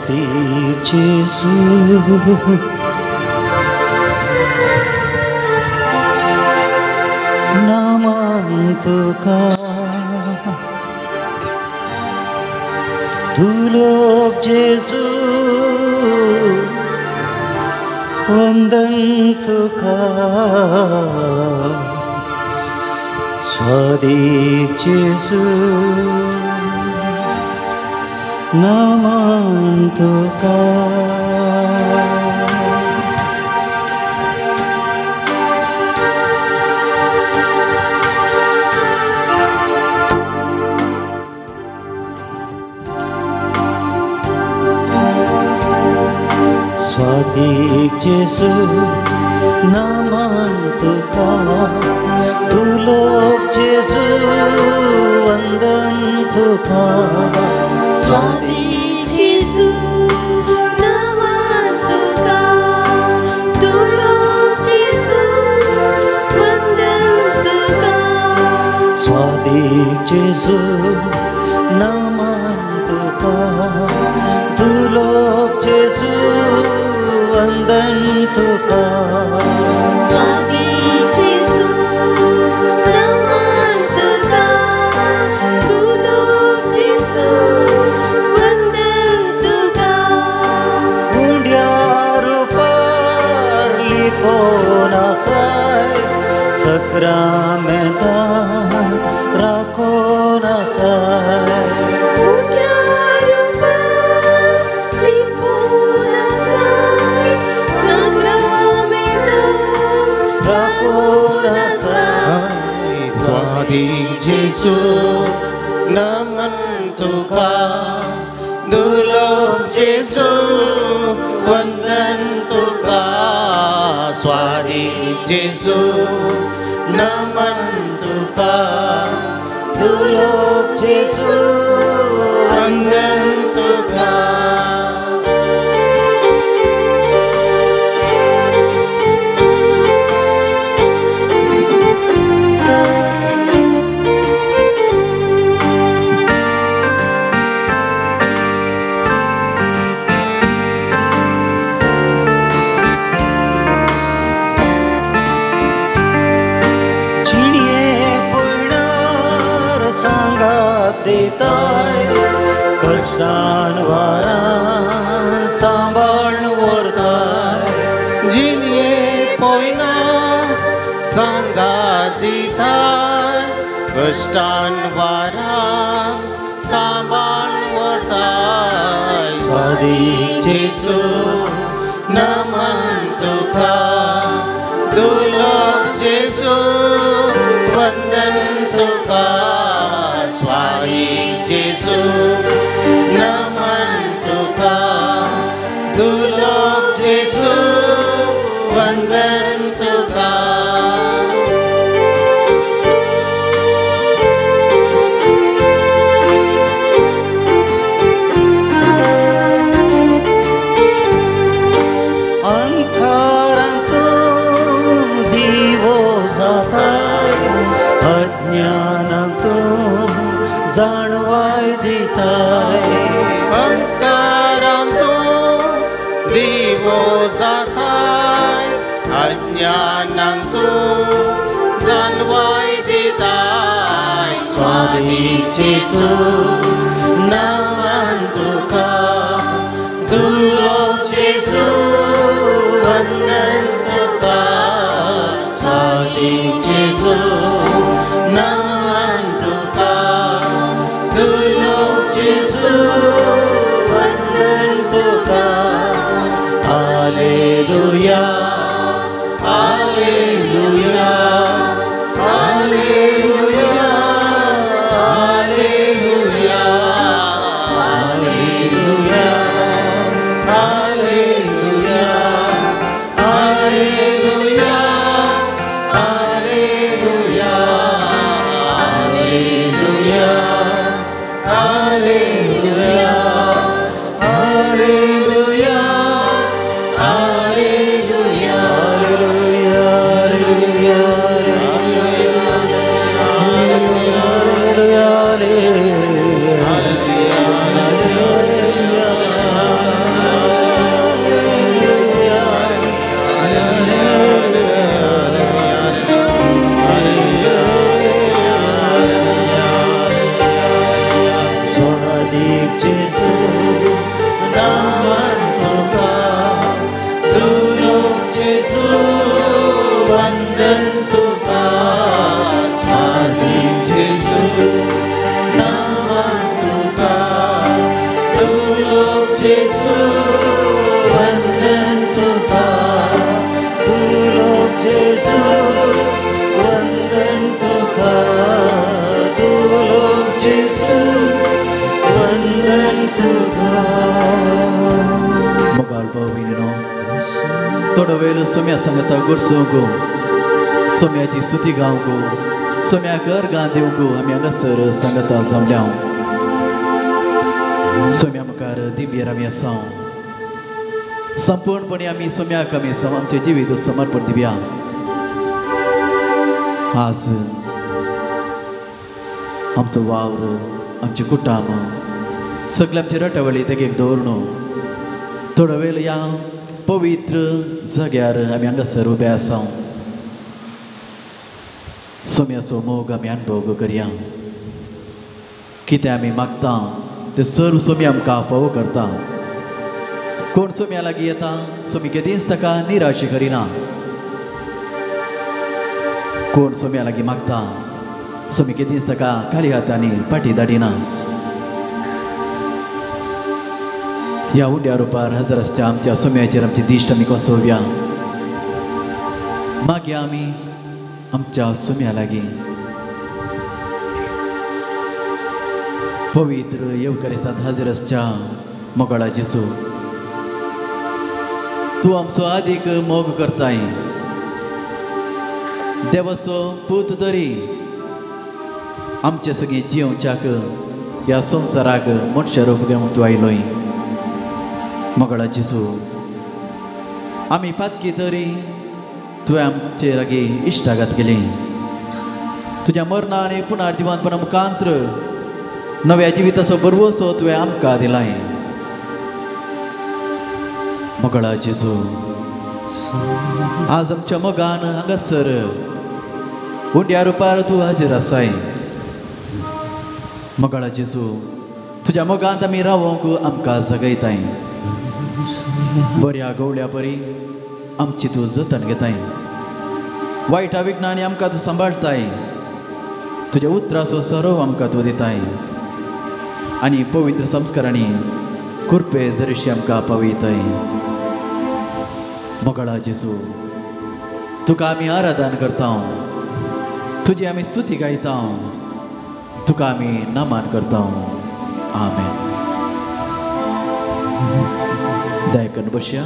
स्वादीक जेजू नामान तुका दुलोक जेजू वंदन तुका स्वादीक जेजू नामान तुका। स्वादीक जेजू नामान तुका दुलोक जेजू वंदन तुका स्वादीक जेजू नामान तुका दुलोक जेजू वंदन तुका स्वादीक जेजू नामान तुका दुलोक जेजू वंदन तुका स्वादीक जेजू नामान तुका दुलोक जेजू वंदन तुका उंड्यार पार लिपोन आसाय सक्रामेंतान राखोन आसाय उंड्यार पार लिपोन आसाय सक्रामेंतान राखोन आसाय स्वादीक जेजू नमन तुका दुलोक जेजू वंदन तुका स्वादीक जेजू नमन तुका दुलोक जेजू वंदन तुका। दिताय कष्टान वारान सांबाळून व्हरताय जिणये पोयना सांगात दिताय कष्टान वारान सांबाळून व्हरताय स्वादीक जेजू नमन तुका दुलोक जेजू वंदन तुका स्वादीक जेजू नमन तुका दुलोक जेजू वंदन तुका। अंकारांतू दिवो जाताय अज्ञानांतू जाणवाय दिताय अंकारांतू दिवो जाताय अज्ञानांतू जाणवाय दिताय स्वादीक जेजू नमन तुका दुलोक जेजू वंदन तुका स्वादीक जेजू नमन तुका दुलोक जेजू वंदन तुका। Hallelujah hallelujah hallelujah hallelujah hallelujah hallelujah hallelujah hallelujah hallelujah hallelujah hallelujah hallelujah. वंदन तुका स्वामी जेसू नमन तुका तू लोक जेसू वंदन तुका तू लोक जेसू वंदन तुका तू लोक जेसू वंदन तुका. मोगाळ भाव भयणीनो, थोडो वेळ सोम्या सांगता गोरसूंक, सोम्याची स्तुती गावंक, सोम्या घर गान दिवंक आमी हांगासर सांगता जमल्या. सोम्या मुखार दिंबेर आमी आसा. संपूर्णपणे आमी सोम्याक आमी आमचें जिवीत समर्पण दिवया. आज आमचो वावर, आमचें कुटुंब, सगळें आमचे रटावळी तेगेक दवरून थोडो वेळ ह्या पवित्र जाग्यार आमी हांगासर उबे आसा. सोम्याचो मोग आमी अनुभव करया. कितें आमी मागता तें सर्व सोमी आमकां फावो करता. कोण सोम्या लागीं येता सोमी केदींच ताका निराश करिना. कोण सोम्या लागीं मागता सोमी केदींच ताका खाली हातांनी फाटी धाडिना. ह्या उंड्या रुपार हजर आसच्या आमच्या सोम्याचेर आमची दिश्ट आमी कोसोवया. मागीर आमी आमच्या सोम्या लागीं पवित्र येवकारिस्तांत हाजीर आसच्या मोगाळा जेसू, तूं आमचो आदीक मोग करताय. देवाचो पूत तरी आमचे सगळीं जियोवच्याक ह्या संवसाराक मनशा रूप घेवन तूं आयलोय. मोगाळा जेसू, आमी पातकी तरी तुवें आमचे लागीं इश्टागत केली. तुज्या मरणा आनी पुनर्जिवंतपणा मुखांत्र नव्या जिविताचो बरवसो तुवें आमकां दिलाय. मोगाळा जेसू, आज आमच्या मोगान हांगासर उंड्या रुपार तूं हाजीर आसाय. मोगाळा जेसू, तुज्या मोगांत आमी रावोंक आमकां जगयताय. बऱ्या गवळ्या परी आमची तूं जतन घेताय. वायटा विघ्नांनी आमकां तूं सांबाळटाय. तुज्या उतराचो सरोव आमकां तूं दिताय आनी पवित्र संस्कारांनी कृपे जरिशी आमकां पावयताय. मोगाळा जेसू, तुका आमी आराधन करता, तुजी आमी स्तुती गायता, तुका आमी नमन करता. आमेन. दयाकन बसया.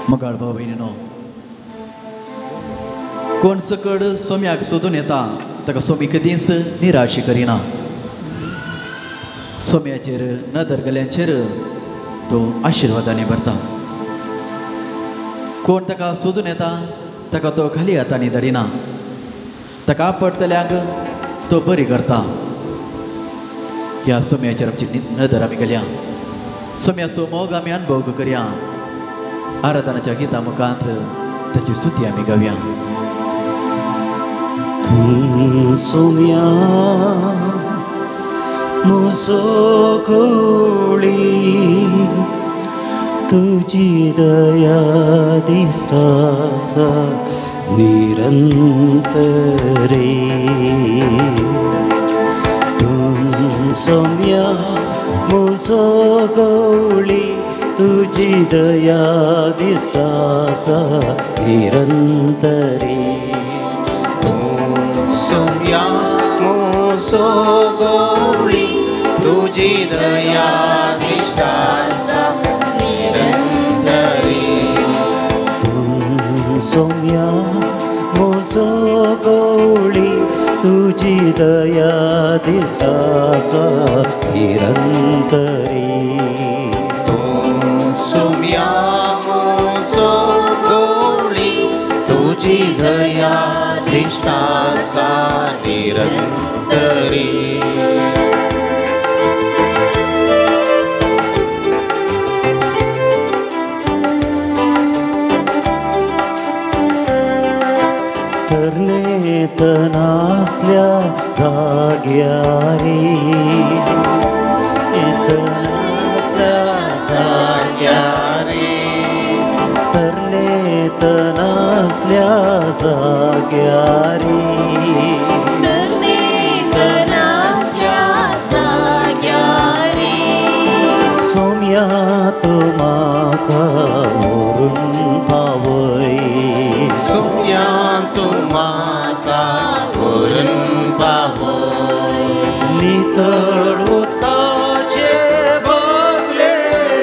मोगाळ भाव भयणीनो, कोण सकड सोम्याक सोदून येता ताका सोमी कदींच निराश करिना. सोम्याचेर नदर गेल्यांचेर तो आशिर्वादांनी भरता. कोण ताका सोदून येता ताका तो खाली हातांनी धाडिना. ताका आपडटल्यांक तो बरी करता. ह्या सोम्याचेर आमची नदर आमी गेल्या. सोम्याचो मोग आमी अनुभव करया. आराधनाच्या गीता मुखांत ताची स्तुती आमी गावया. तूं सोम्या म्हजो गोळी, तुजी दया दिसता निरंतरे. तूं सोम्या म्हजो गोळी, तुजी दया दिसता निरंतरे. तूं सोम्या म्हजो गोळी, तुजी दया दिसता निरंतरे. तूं सोम्या म्हजो गोळी, तुजी दया दिसता निरंतरे. तूं सोम्या म्हजो गोळी, तुजी दया दिसता निरंतरे. तरणेत नासल्या जाग्यारी, नासल्या जाग्यारी, तरणे धरणेत नासल्या जाग्यारी, धरणेत नासल्या जाग्यारी, सोम्या तूं म्हाका व्हरून पावय, सोम्या तूं म्हाका व्हरून पावय, नितळ उदकाचे बगले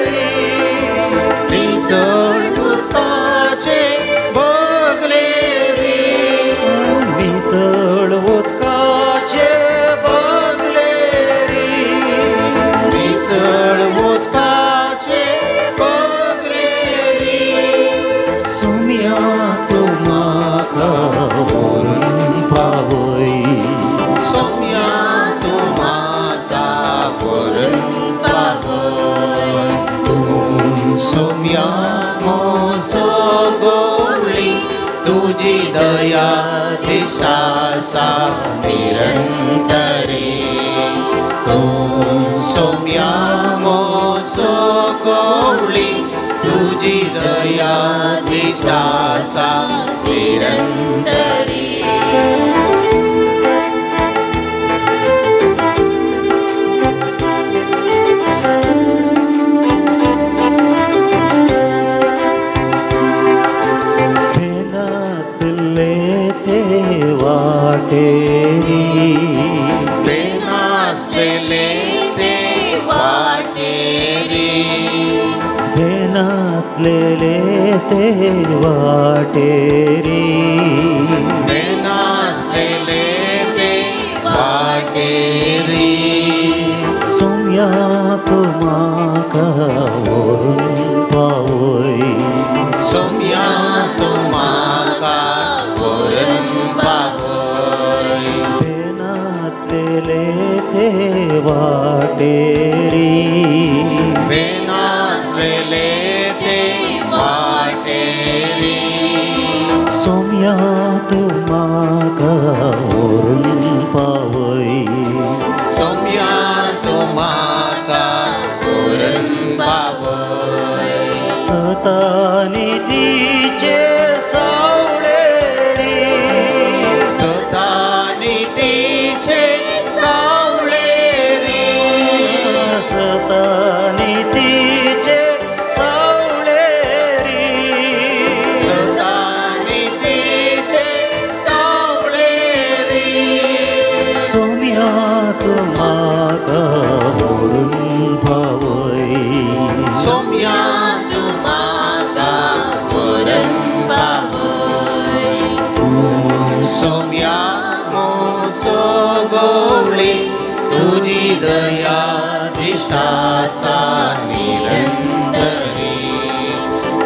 रे, नितळ उदकाचे बगले रे, नितळ उदकाचे बगले रे, नितळ उदकाचे बगले रे, सोम्या तूं म्हाका व्हरून पावय, सोम्या तूं म्हाका व्हरून पावय, तूं सोम्या म्हजो गवळी, तुजी दया दिश्ट आसा निरंतरी, तूं सोम्या म्हजो गवळी, तुजी दया दिश्ट आसा निरंतरी. भेनातले ते वाटेरी, भेनासलेले ते वाटेरी, भेनातलेले ते वाटेरी, भेनासलेले ते वाटेरी, सोम्या तूं म्हाका व्हरून पावय, सोम्या तूं म्हाका व्हरून पावय, भेनातलेले ते वाटेरी, भेनासलेले ते वाटेरी, सोम्या तूं म्हाका व्हरून पावय, सोम्या तूं म्हाका व्हरून पावय, सतानितीचे सावळे रे, सतानितीचे सावळे रे, सतानितीचे सावळे रे, सतानितीचे सावळे रे, सोम्या तूं म्हाका व्हरून पावय, सोम्या तूं म्हाका व्हरून पावय, तूं सोम्या म्हजो गवळी, तुजी दया दिश्ट आसा निरंतरी,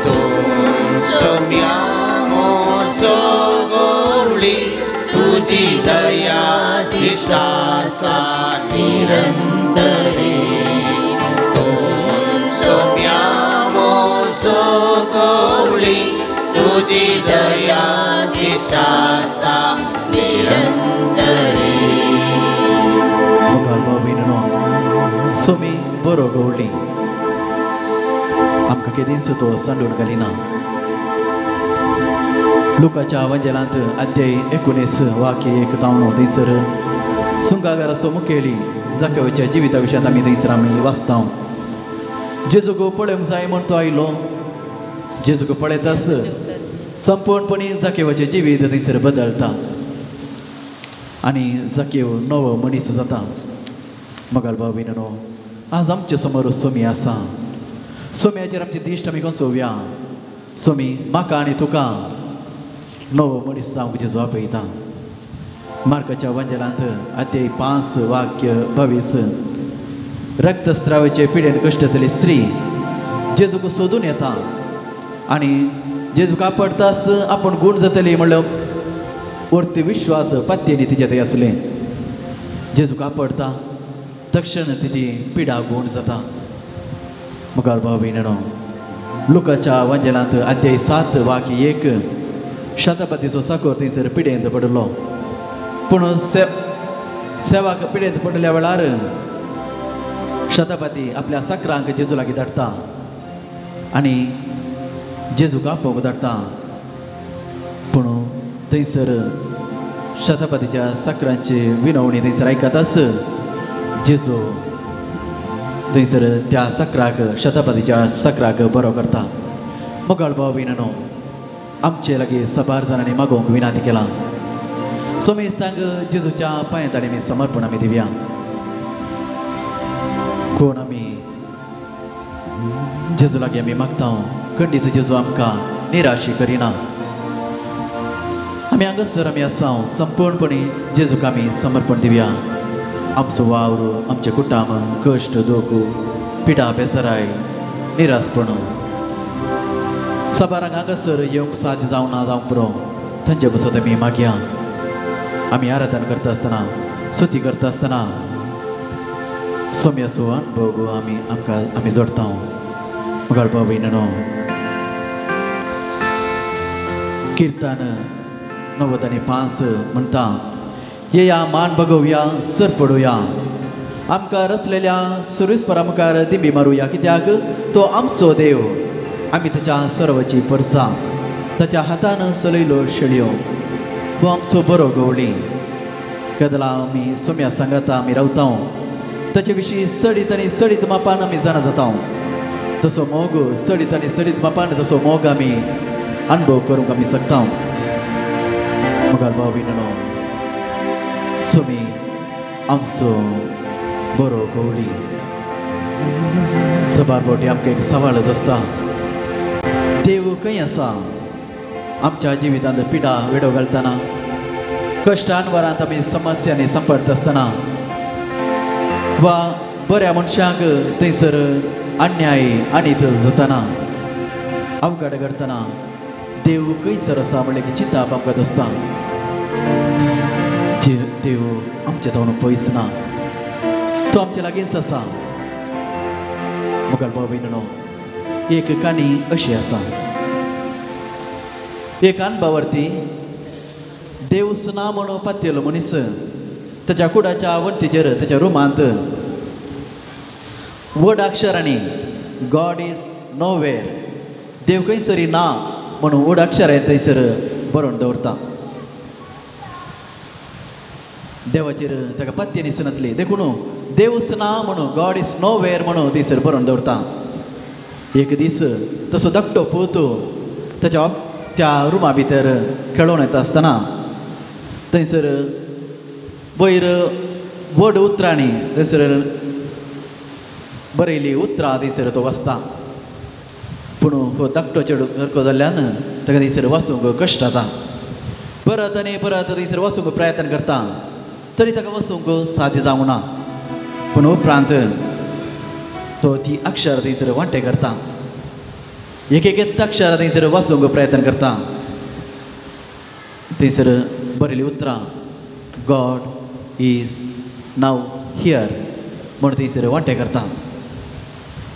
तूं सोम्या म्हजो गवळी, तुजी दया दिश्ट आसा निरंतरी, तूं सोम्या म्हजो गवळी, तुजी दया दिश्ट आसा निरंतरी. मुखार भाव भयणीनो, सोमी बरो गवळी, आमकां केदींच तो सांडून घालिना. लुकाच्या वंजेलांत अध्याय 19 वाक्य 1 जावन थंयसर सुंगागाराचो मुखेली जाकेवाच्या जिविता विशयांत आमी थंयसर आमी वाचता. जेजूक पळोवंक जाय म्हूण तो आयलो, जेजूक पळयताच संपूर्णपणी जाकेवाचें जिवीत थंयसर बदलता आनी जाकेव नवो मनीस जाता. मगाल भाव भयणीनो, आज आमचे समोर सोमी आसा. सोम्याचेर आमची दिश्ट आमी कोसोवया. सोमी म्हाका आनी तुका नवो मनीस जावंक जेजू आपयता. मार्काच्या वंजेलांत अध्याय 5 वाक्य 22 रक्तस्रावाचे पिडेन कश्टतली स्त्री जेजूक सोदून येता आनी जेजूक आपडतास आपूण गूण जातली म्हणल्यार वर्ती विश्वास पत्त्यांनी तिचे थंय आसलें. जेजूक आपडता तक्षण तिची पिडा गूण जाता. मुखार भाव भयणीनो, लुकाच्या वंजेलांत अध्याय 7 वाक्य 1 शतपतीचो साकोर थंयसर पिडेंत पडलो. पूण सेवाक पिडेंत पडल्या वेळार शतपती आपल्या साकरांक जेजू लागीं धाडटा आनी जेजूक आपोवंक धाडटा. पूण थंयसर शतपतीच्या साकरांची विनवणी थंयसर आयकताच जेजू थंयसर त्या साकराक शतपतीच्या साकराक बरो करता. मोगाळ भाव भयणींनो, आमचे लागीं साबार जाणांनी मागोवंक विनंती केला. समेस्तांक जेजूच्या पांयांत आमी समर्पण आमी दिवया. कोण आमी जेजू लागीं आमी मागता, खंडीत जेजू आमकां निराशी करिना. आमी हांगासर आमी आसा संपूर्णपणी जेजूक आमी समर्पण दिवया. आमचो वावर, आमचें कुटुंब, कश्ट, दोख, पिडा, बेजाराय, निरासपण साबारांक हांगासर येवंक साध्य जावं ना जावंक पुरो, थंयचे बसत आमी मागया. आमी आराधन करता आसतना, स्तुती करता आसतना सोम्याचो अनुभव आमी आमकां आमी जोडटा. मोगाळ भाव भयणींनो, किर्तन 95 म्हणटा, येया मान बगोवया, सर पडुया, आमकां रचलेल्या सर्वेस्परा मुखार दिंबी मारुया, कित्याक तो आमचो देव, आमी ताच्या सर्वाची परसा, ताच्या हातान चलयलो शेळयो, तो आमचो बरो गवळी. केदला आमी सोम्या सांगाता आमी रावता, ताचे विशीं सडीत आनी सडीत मापान आमी जाणा जाता. तसो मोग सडीत आनी सडीत मापान तसो मोग आमी अनुभव करूंक आमी शकता. मोगाळ भाव भयणींनो, सोमी आमचो बरो गवळी. सबार फावटी आमकां एक सवाल दिसता, देव खंय आसा? आमच्या जिवितांत पिडा वेडो घालतना, कश्टान वरांत आमी समस्यांनी संपर्क आसतना वा बऱ्या मनशांक थंयसर अन्याय आनी जातना, अवघड करतना देव खंयसर आसा म्हणलें की चिंताप आमकां दिसता. देव आमचे तावन पयस ना, तो आमचे लागींच आसा. मोगाळ भाव भयणींनो, एक काणी अशी आसा. एक अणभवावरती देवूच ना म्हणून पातयेलो मनीस ताच्या कुडाच्या वण्टीचेर ताच्या रुमांत व्हड अक्षरांनी गॉड is know where, देव खंयसरी ना म्हणून व्हड अक्षरां थंयसर बरोवन दवरता. देवाचेर ताका पत्ते दिसनासली, देखून देवूच ना म्हणून गॉड is know where म्हणून थंयसर बरोवन दवरता. एक दीस तसो धाकटो पूत ताच्या त्या रुमा भितर खेळोवन येता आसतना थंयसर वयर व्हड उतरांनी थंयसर बरयली उतरां थंयसर तो वाचता. पूण हो धाकटो चेडो सारको जाल्ल्यान ताका थंयसर वाचूंक कश्ट जाता. परत आनी परत थंयसर वाचूंक प्रयत्न करता, तरी ताका वाचूंक साध्य जावंक ना. पूण उपरांत तो ती अक्षर थंयसर वांटे करता, एक एक अक्षर थंयसर वाचूंक प्रयत्न करता. थंयसर बरयली उतरां गॉड is now here म्हूण थंयसर वांटे करता.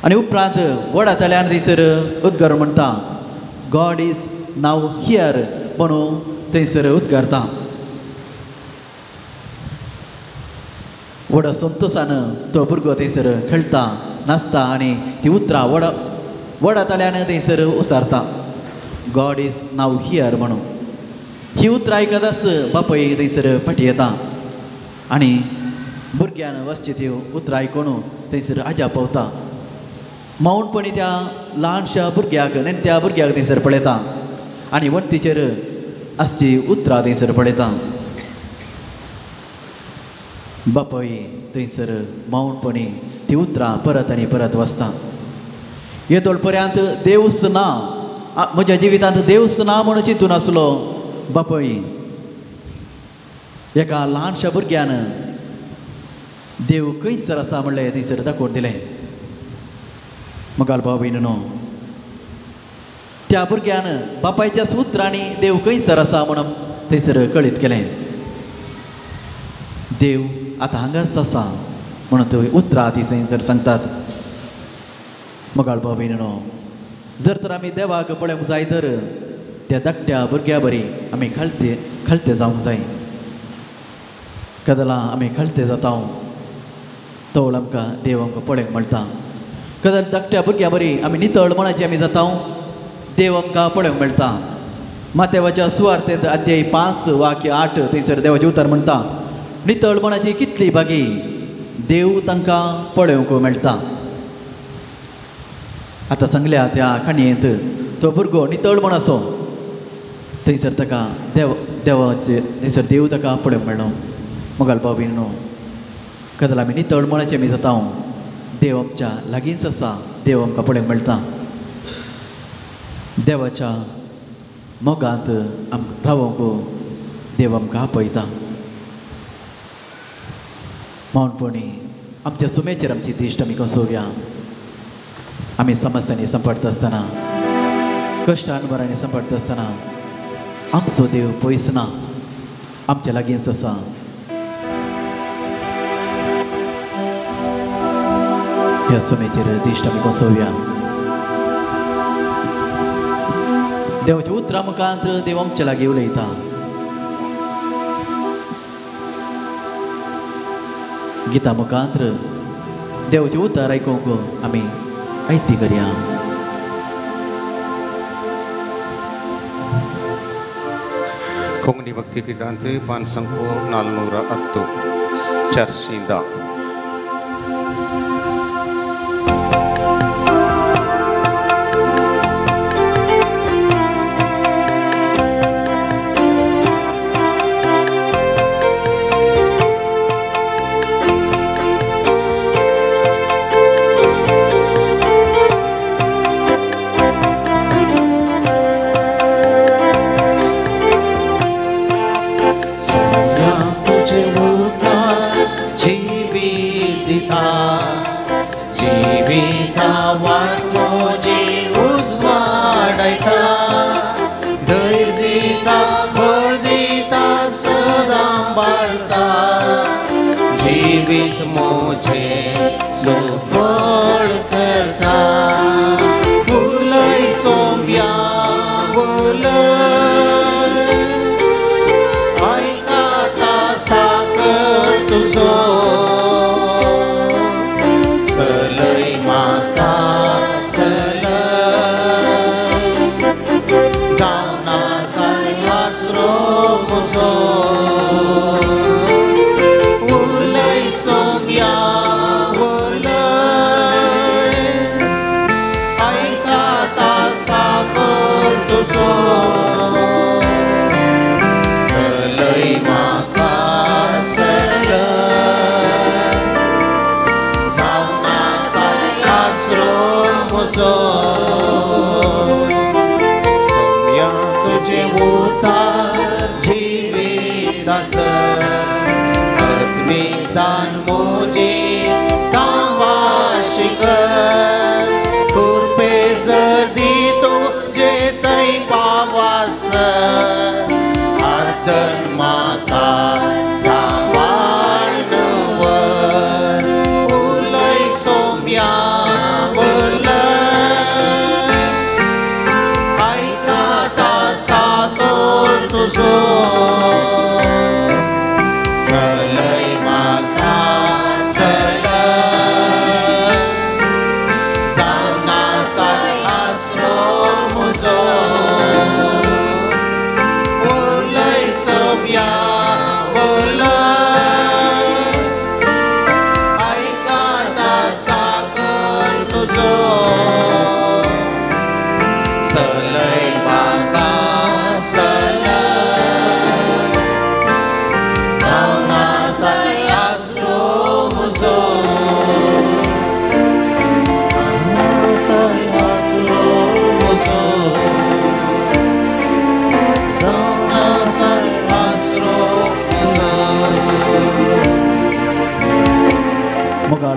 आनी उपरांत व्हडा तल्यान थंयसर उद्गार म्हणटा गॉड is now here म्हणून थंयसर उद्गारता. व्हडा संतोशान तो भुरगो थंयसर खेळटा, नाचता आनी ती उतरां व्हडा व्हडा तल्यान थंयसर उसारता गॉड is now here म्हणून. ही उतरां आयकताच बापूय थंयसर फाटी येता आनी भुरग्यान वचची ती उतरां आयकून थंयसर आजा पावता. मौनपणी त्या ल्हानशा भुरग्याक नेणट्या भुरग्याक थंयसर पळयता आनी वण्टीचेर आसची उतरां थंयसर पळयता. बापूय थंयसर मौनपणी ती उतरां परत आनी परत वाचता. येदोळ पर्यंत देवूच ना, म्हज्या जिवितांत देवूच ना म्हणून चिंतून आसलो बापूय एका ल्हानशा भुरग्यान देव खंयसर आसा म्हणलें थंयसर दाखोवन दिलें. मोगाळ भाव भयणींनो, त्या भुरग्यान बापायच्या उतरांनी देव खंयसर आसा म्हणून थंयसर कळीत केलें. देव आतां हांगाच आसा म्हणून थंय उतरां ती थंयसर सांगतात. मोगाळ भाव भयणींनो, जर तर आमी देवाक पळोवंक जाय तर त्या धाकट्या भुरग्या बरी आमी खालते खालते जावंक जाय. कदला आमी खालते जाता तवळ आमकां देव आमकां पळोवंक मेळटा. कदल धाकट्या भुरग्या बरी आमी नितळ मनाची आमी जाता, देव आमकां पळोवंक मेळटा. मातेवाच्या सुवार्तेंत अध्याय 5 वाक्य 8 थंयसर देवाचें उतर म्हणटा, नितळ मनाची कितली भागी देव तांकां पळोवंक मेळटा. आतां सांगल्या त्या काणयेंत तो भुरगो नितळ मनाचो, थंयसर ताका देव देवाचे थंयसर देव ताका पळोवंक मेळ्ळो. मोगाल भाव भयणीनो, कदल आमी नितळ मनाचे आमी जाता, देव आमच्या लागींच आसा, देव आमकां पळोवंक मेळटा. देवाच्या मोगांत आमकां रावोंक देव आमकां आपयता. मौनपणी आमच्या सुमेचेर आमची दिश्ट आमी कसोवया. आमी समस्यांनी सांपडटा आसतना, कश्टान सांपडटा आसतना आमचो देव पयस ना, आमच्या लागींच आसा. ह्या सुमेचेर दिश्ट आमी कसोवया. देवाच्या उतरां मुखांत देव आमच्या लागीं उलयता. गीता मुखांत देवाचें उतर आयकूंक आमी आयती करया. कोंकणी भक्ती गितांत 500-410 चर्चिंदा.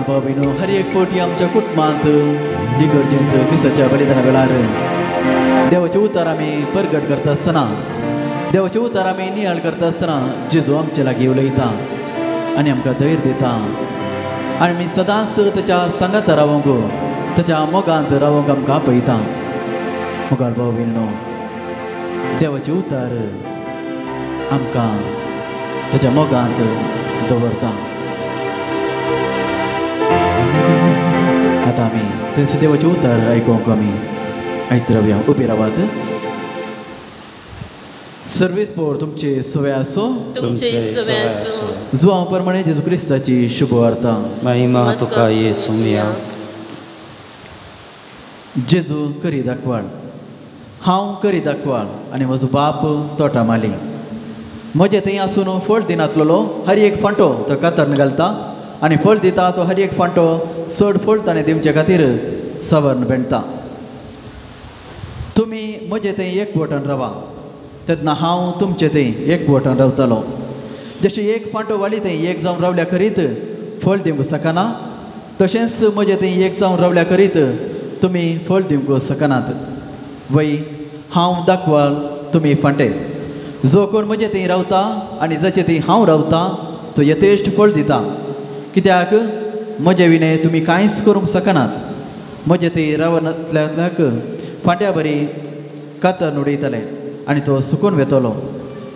भाविनो हर एक फावटी आमच्या कुटुंबांत इगर्जेंत मिसाच्या बलिदाना वेळार देवाचें उतर आमी परगट करता आसतना, देवाचें उतर आमी नियाळ करता आसतना जेजू आमचे लागीं उलयता आनी आमकां धैर्य दिता आनी आमी सदांच ताच्या सांगाता रावंक, ताच्या मोगांत रावंक आमकां आपयता. मोगाळ भाव भयणीनो, देवाचें उतर आमकां ताच्या मोगांत दवरता. आतां आमी थंयसर देवाचें उतर आयकूंक आमी आयत रावया, उबी रावात. सर्वेस पोर तुमचे सवे आसो, तुमचे सवे आसो. जुवांव प्रमाणे जेजू क्रिस्ताची शुभवार्ता. महिमा तुका येसुम्या. जेजू करी दाखवाळ, हांव करी दाखवाळ आनी म्हजो बाप तोटा माली. म्हजे थंय आसून फळ दिनातलेलो हर एक फांटो तो कातरण घालता आनी फळ दिता तो हर एक फांटो चड फळ ताणें दिवचे खातीर सवर्ण बेणता. तुमी म्हजे थंय एकवटान रावा तेन्ना हांव तुमचे थंय एकवटान रावतलो. जशें एक फांटो वाली थंय एक जावन रावल्या करीत फळ दिवंक शकना तशेंच म्हजे थंय एक जावन रावल्या करीत तुमी फळ दिवंक शकनात. वय हांव दाखवाल तुमी फांटे. जो कोण म्हजे थंय रावता आनी जाचे थंय हांव रावता तो यथेश्ट फळ दिता. कित्याक म्हजे विणे तुमी कांयच करूंक शकनात. म्हजे थंय रावनातल्याक फांट्या बरी कातर उडयतले आनी तो सुकून वेतलो.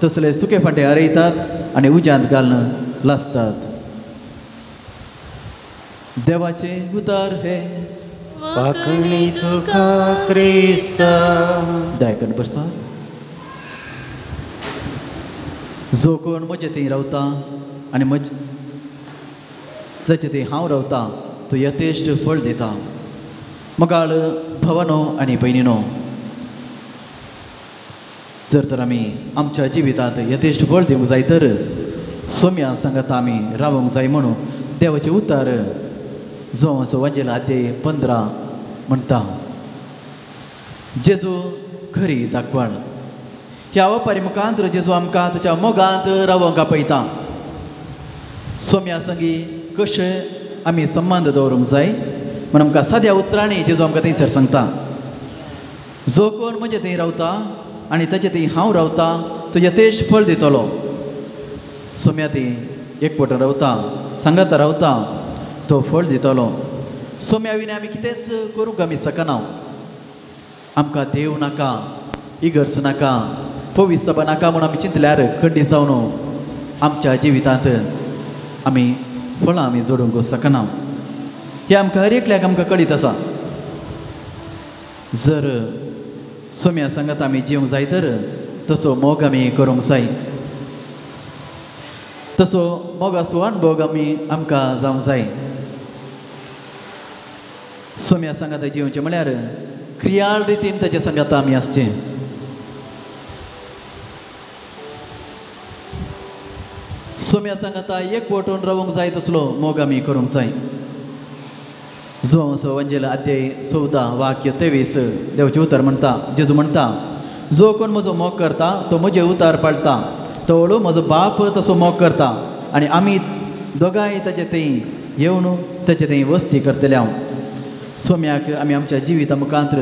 तसले सुके फांटे हरयतात आनी उज्यांत घालून लासतात. देवाचे उतार हे वाकणी तुका क्रिस्ता. दायकन बसतात. जो कोण म्हजे थंय रावता आनी म्हज जाचे थंय हांव रावता तो यथेश्ट फळ दिता. मगाळ भवनो आनी भयणीनो, जर तर आमी आमच्या जिवितांत यथेश्ट फळ दिवंक जाय तर सोम्या सांगात आमी रावंक जाय म्हणून देवाचें उतार जो असो वाजेला अध्याय 15 म्हणटा. जेजू खरी दाखवाळ. ह्या वपारी मुखांत जेजू आमकां ताच्या मोगांत रावंक आपयता. सोम्या संगी कशें आमी संबंद दवरूंक जाय म्हण आमकां साद्या उतरांनी जेजू आमकां थंयसर सांगता. जो कोण म्हजे थंय रावता आनी ताचे थंय हांव रावता तो यथेश फळ दितलो. सोम्या थंय एकवटान रावता, सांगाता रावता तो फळ दितलो. सोम्या विणे आमी कितेंच करूंक आमी शकना. आमकां देव नाका, इगर्ज नाका, पवित्र सभा नाका म्हूण आमी चिंतल्यार खंडीत जावन आमच्या जिवितांत आमी फळां आमी जोडूंक शकना. हें आमकां हर एकल्याक आमकां कळीत आसा. जर सोम्या सांगात आमी जिवंक जाय तर तसो मोग आमी करूंक जाय. तसो मोगाचो अणभोग आमी आमकां जावंक जाय. सोम्या सांगात जिवचें म्हळ्यार क्रियाळ रितीन ताच्या सांगात आमी आसचें. सोम्या सांगाता एक वटून रावंक जाय तसलो मोग आमी करूंक जाय. जो असो वंजेल अध्याय 14 वाक्य 23 देवाचें उतर म्हणटा. जेजू म्हणटा, जो कोण म्हजो मोग करता तो म्हजें उतार पाळटा, तो हळू म्हजो बाप तसो मोग करता आनी आमी दोगांय ताचे थंय येवन ताचे थंय वस्ती करतले. हांव सोम्याक आमी आमच्या जिविता मुखांत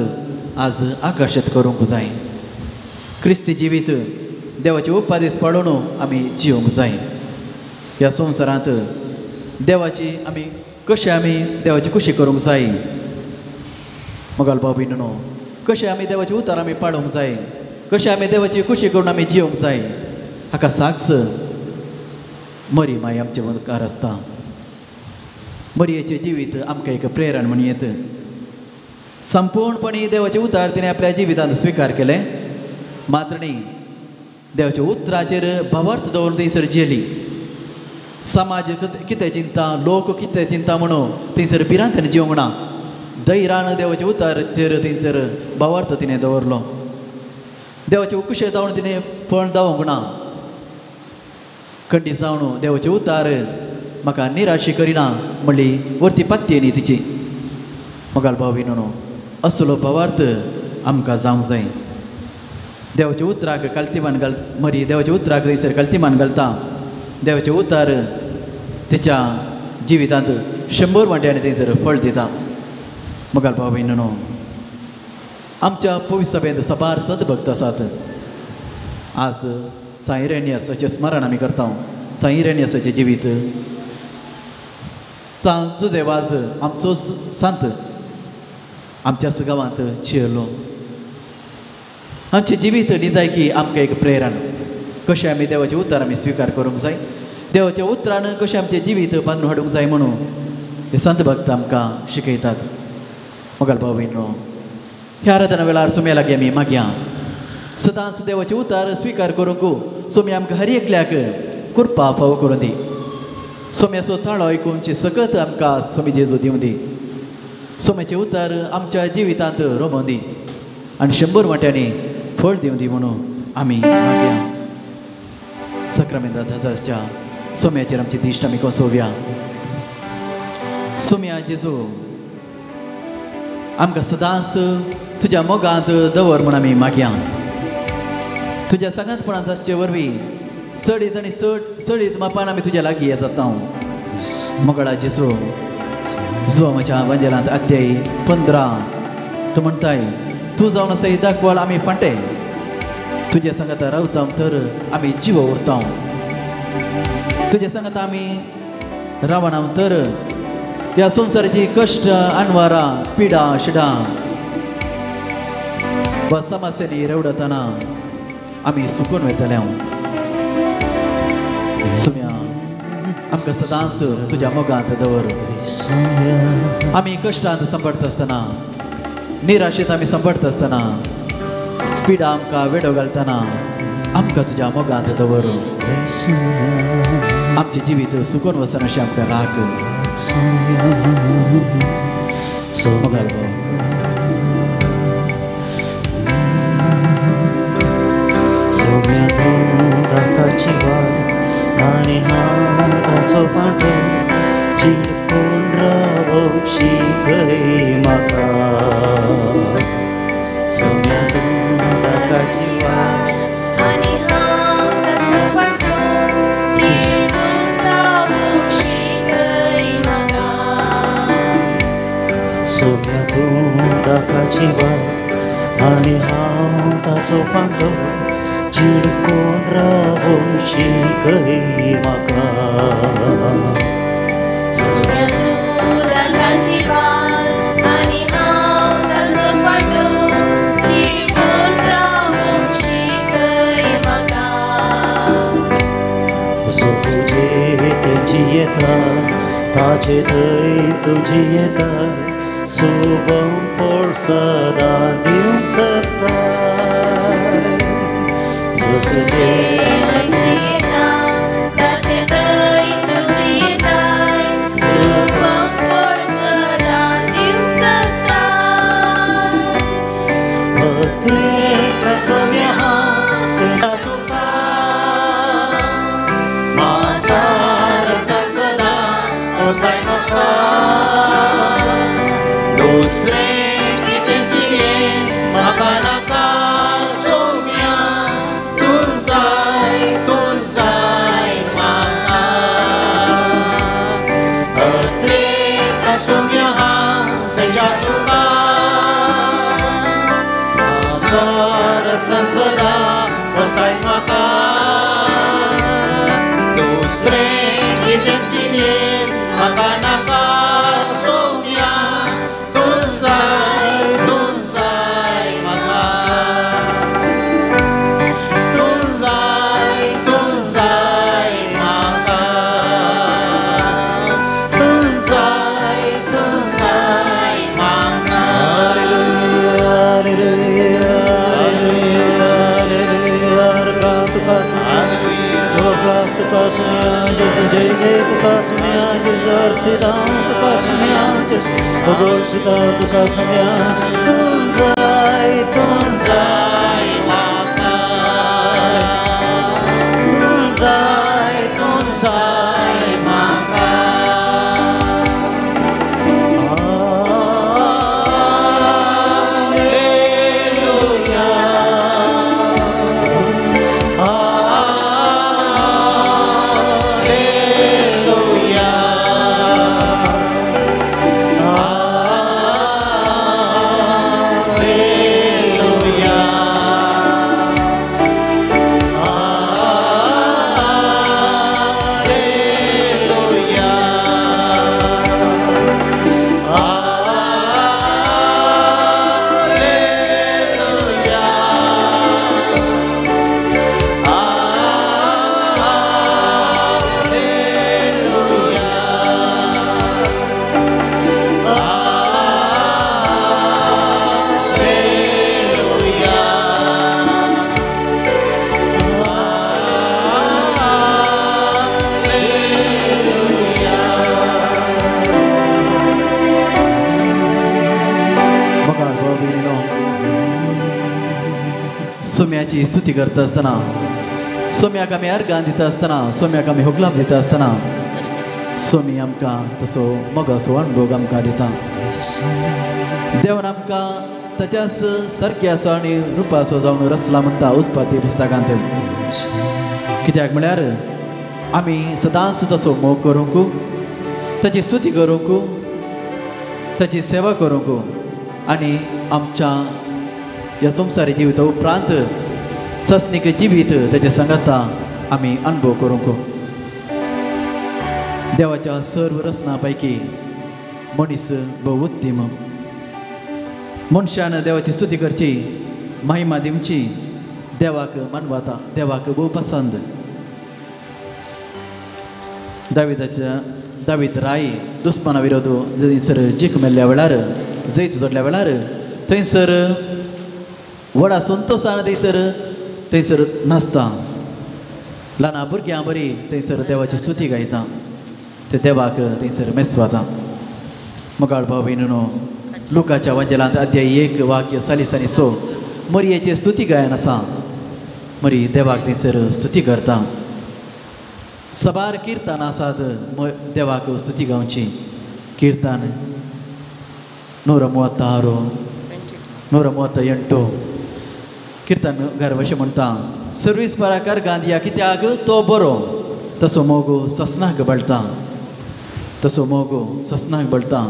आज आकर्शीत करूंक जाय. क्रिस्ती जिवीत देवाचे उपदेश पाळून आमी जिवंक जाय. ह्या संवसारांत देवाची आमी कशें आमी देवाची खुशी करूंक जाय. मोगाल भाव भयणीनो, कशें आमी देवाचे उतार आमी पाळूंक जाय, कशें आमी देवाची खुशी करून आमी जिवंक जाय. हाका साक्ष मरी माय आमचे मुखार आसता. मरयेचें जिवीत आमकां एक प्रेरण म्हण येत. संपूर्णपणी देवाचे उतार तिणें आपल्या जिवितांत स्विकार केलें. मात्र न्ही, देवाच्या उतराचेर भावार्थ दवरून थंयसर जेली. समाज कितें चिंता, लोक कितें चिंता म्हणून थंयसर भिरांतेन जिवंक ना. धैर्यान देवाच्या उतराचेर थंयसर भावार्थ तिणें दवरलो. देवाचे कुशे जावन तिणें फळ दावंक ना. खंडीत जावन देवाचे उतार म्हाका निराशी करिना म्हणली वरती पात्ती न्ही तिची. मोगाल भाव भयणीनो, असलो भावार्थ आमकां जावंक जाय. देवाच्या उतराक कालतीमान घाल मरी देवाच्या उतराक थंयसर कालतीमान घालता. देवाचें उतार तिच्या जिवितांत 100 वांट्यांनी थंयसर फळ दिता. मोगाल भाव भयणीनो, आमच्या पवित्र सभेंत सबार सदभक्त आसात. आज साईरेनियस हाचें स्मरण आमी करता. साईरेनियसाचें जिवीत, जुजे वाज आमचो संत आमच्याच गांवांत चिरलो. आमचें जिवीत निजायकी आमकां एक प्रेरण. कशें आमी देवाचें उतर आमी स्विकार करूंक जाय, देवाच्या उतरान कशें आमचें जिवीत बांदून हाडूंक जाय म्हणून हे संत भक्त आमकां शिकयतात. मोगाल भाव भयणीनो, ह्या आराधना वेळार सोम्या लागीं आमी मागया सदांच देवाचे उतार स्विकार करूंक सोम्या आमकां हर एकल्याक कृपा फावो करूं दी. सोम्याचो ताळो आयकुची सकत आमकां सोमी जेजू दिवं दी. सोम्याचे उतार आमच्या जिवितांत रोमोवन दी आनी 100 वांट्यांनी फळ दिवं दी म्हणून आमी मागया. सक्रामेंतांत हजारच्या सोम्याचेर आमची दिश्ट आमी कोसोवया. सोम्या जेजू आमकां सदांच तुज्या मोगांत दवर म्हूण आमी मागया. तुज्या सांगातपणांत आसचे वरवीं चडीत आनी चड चडीत मापान आमी तुज्या लागीं जाता. मोगाळा जेजू जुवाच्या वांजेलांत अध्याय 15 तूं म्हणटाय तूं जावन आसा दाखवाल आमी फांटे तुज्या सांगाता रावता तर आमी जिवो उरता. तुज्या सांगाता आमी रावना तर ह्या संवसाराची कश्ट अणवारां पिडा शिडां वा समस्यांनी रेवडतना आमी सुकून वयतले. सुम्या आमकां सदांच तुज्या मोगांत दवर. आमी कश्टांत सांपडटा आसतना निराशेंत आमी सांपडटा आसतना पिडा आमकां वेडो घालतना आमकां तुज्या मोगांत दवर. आमचें जिवीत सुकून वचना अशें आमकां राख. सोम्या तूं दाकाची वाट आनी हांव ताचो पांटो चिटकून रावोंक शिकय म्हाका. सोम्या तूं दाकाची वाट आनी हांव ताचो पांटो चिटकून रावोंक शिकय म्हाका. सोम्या तूं दाकाची वाट आनी हांव ताचो पांटो चिडकोन रावोंक शिकय म्हाका. सोम्या तूं दाकाची वाट आनी हांव ताचो पांटो चिडकोन रावोंक शिकय म्हाका. जो तुजे तें जियेता ताजे थंय तूं जियेता सुबम फळ सदां दिवंक शकता. तुजे जियेता ताजे थंय तूं जियेता सुबम फळ सदां दिवंक शकता. अत्रेक सोम्या हांव तुका मासारता सदां ओसाय म्हाका. दुसरें कितें जियेन म्हाका नाका सोम्या तूं जाय तूं जाय म्हाका. अत्रेक सोम्या हांव सज्या तुका मासारता सदां ओसाय म्हाका. दुसरें कितें जियेन म्हाका नाका सोम्या तूं जाय म्हाका. तूं जाय म्हाका. तूं जाय म्हाका. तुका सुम्या जेजू जय जय तुका सुम्या जेजू अर्सिदां तुका सुम्या जेजू अगोर्सिदां तुका सुम्या. तूं जाय तूं जाय म्हाका. तूं जाय तूं जाय म्हाका. Hallelujah hallelujah hallelujah. सोम्याची स्तुती करता आसतना, सोम्याक आमी अर्गां दिता आसतना, सोम्याक आमी होगलाप दिता आसतना सोमी आमकां तसो मोगाचो अणभोग आमकां दिता. देवान आमकां ताच्याच सारक्याचो आनी रुपाचो जावन रचला म्हणटा उत्पत्ती पुस्तकांत. कित्याक म्हळ्यार आमी सदांच तसो मोग करूंक, ताची स्तुती करूंक, ताची सेवा करूंक आनी आमच्या ह्या संवसारी जिविता उपरांत सस्नीक जिवीत ताच्या सांगाता आमी अणभव करूंक. देवाच्या सर्व रचना पैकी मनीस भोव उत्तीम. मनशान देवाची स्तुती करची, महिमा दिवची, देवाक मानवता, देवाक भोव पसंद. दाविदाच्या दावीद राय दुस्माना विरोध थंयसर जीक मेल्ल्या वेळार, जैत जोडल्या वेळार थंयसर व्हडा संतोशान थंयसर थंयसर नाचता. ल्हाना भुरग्यां बरी थंयसर देवाची स्तुती गायता, ते देवाक थंयसर मेसवाता. मोगाळ भाव भयणीनो, लुकाच्या वांजेलांत अध्याय 1 वाक्य 40 आनी 6 मरियेची स्तुती गायन आसा. मरी देवाक थंयसर स्तुती करता. सबार किर्तन आसात देवाक स्तुती गावची. किर्तन 136 138 किर्तन घर अशें म्हणटा, सर्वीस पराकार गांधया कित्याक तो बरो, तसो मोगो ससनाक बळटा, तसो मोगो ससनाक बळटा.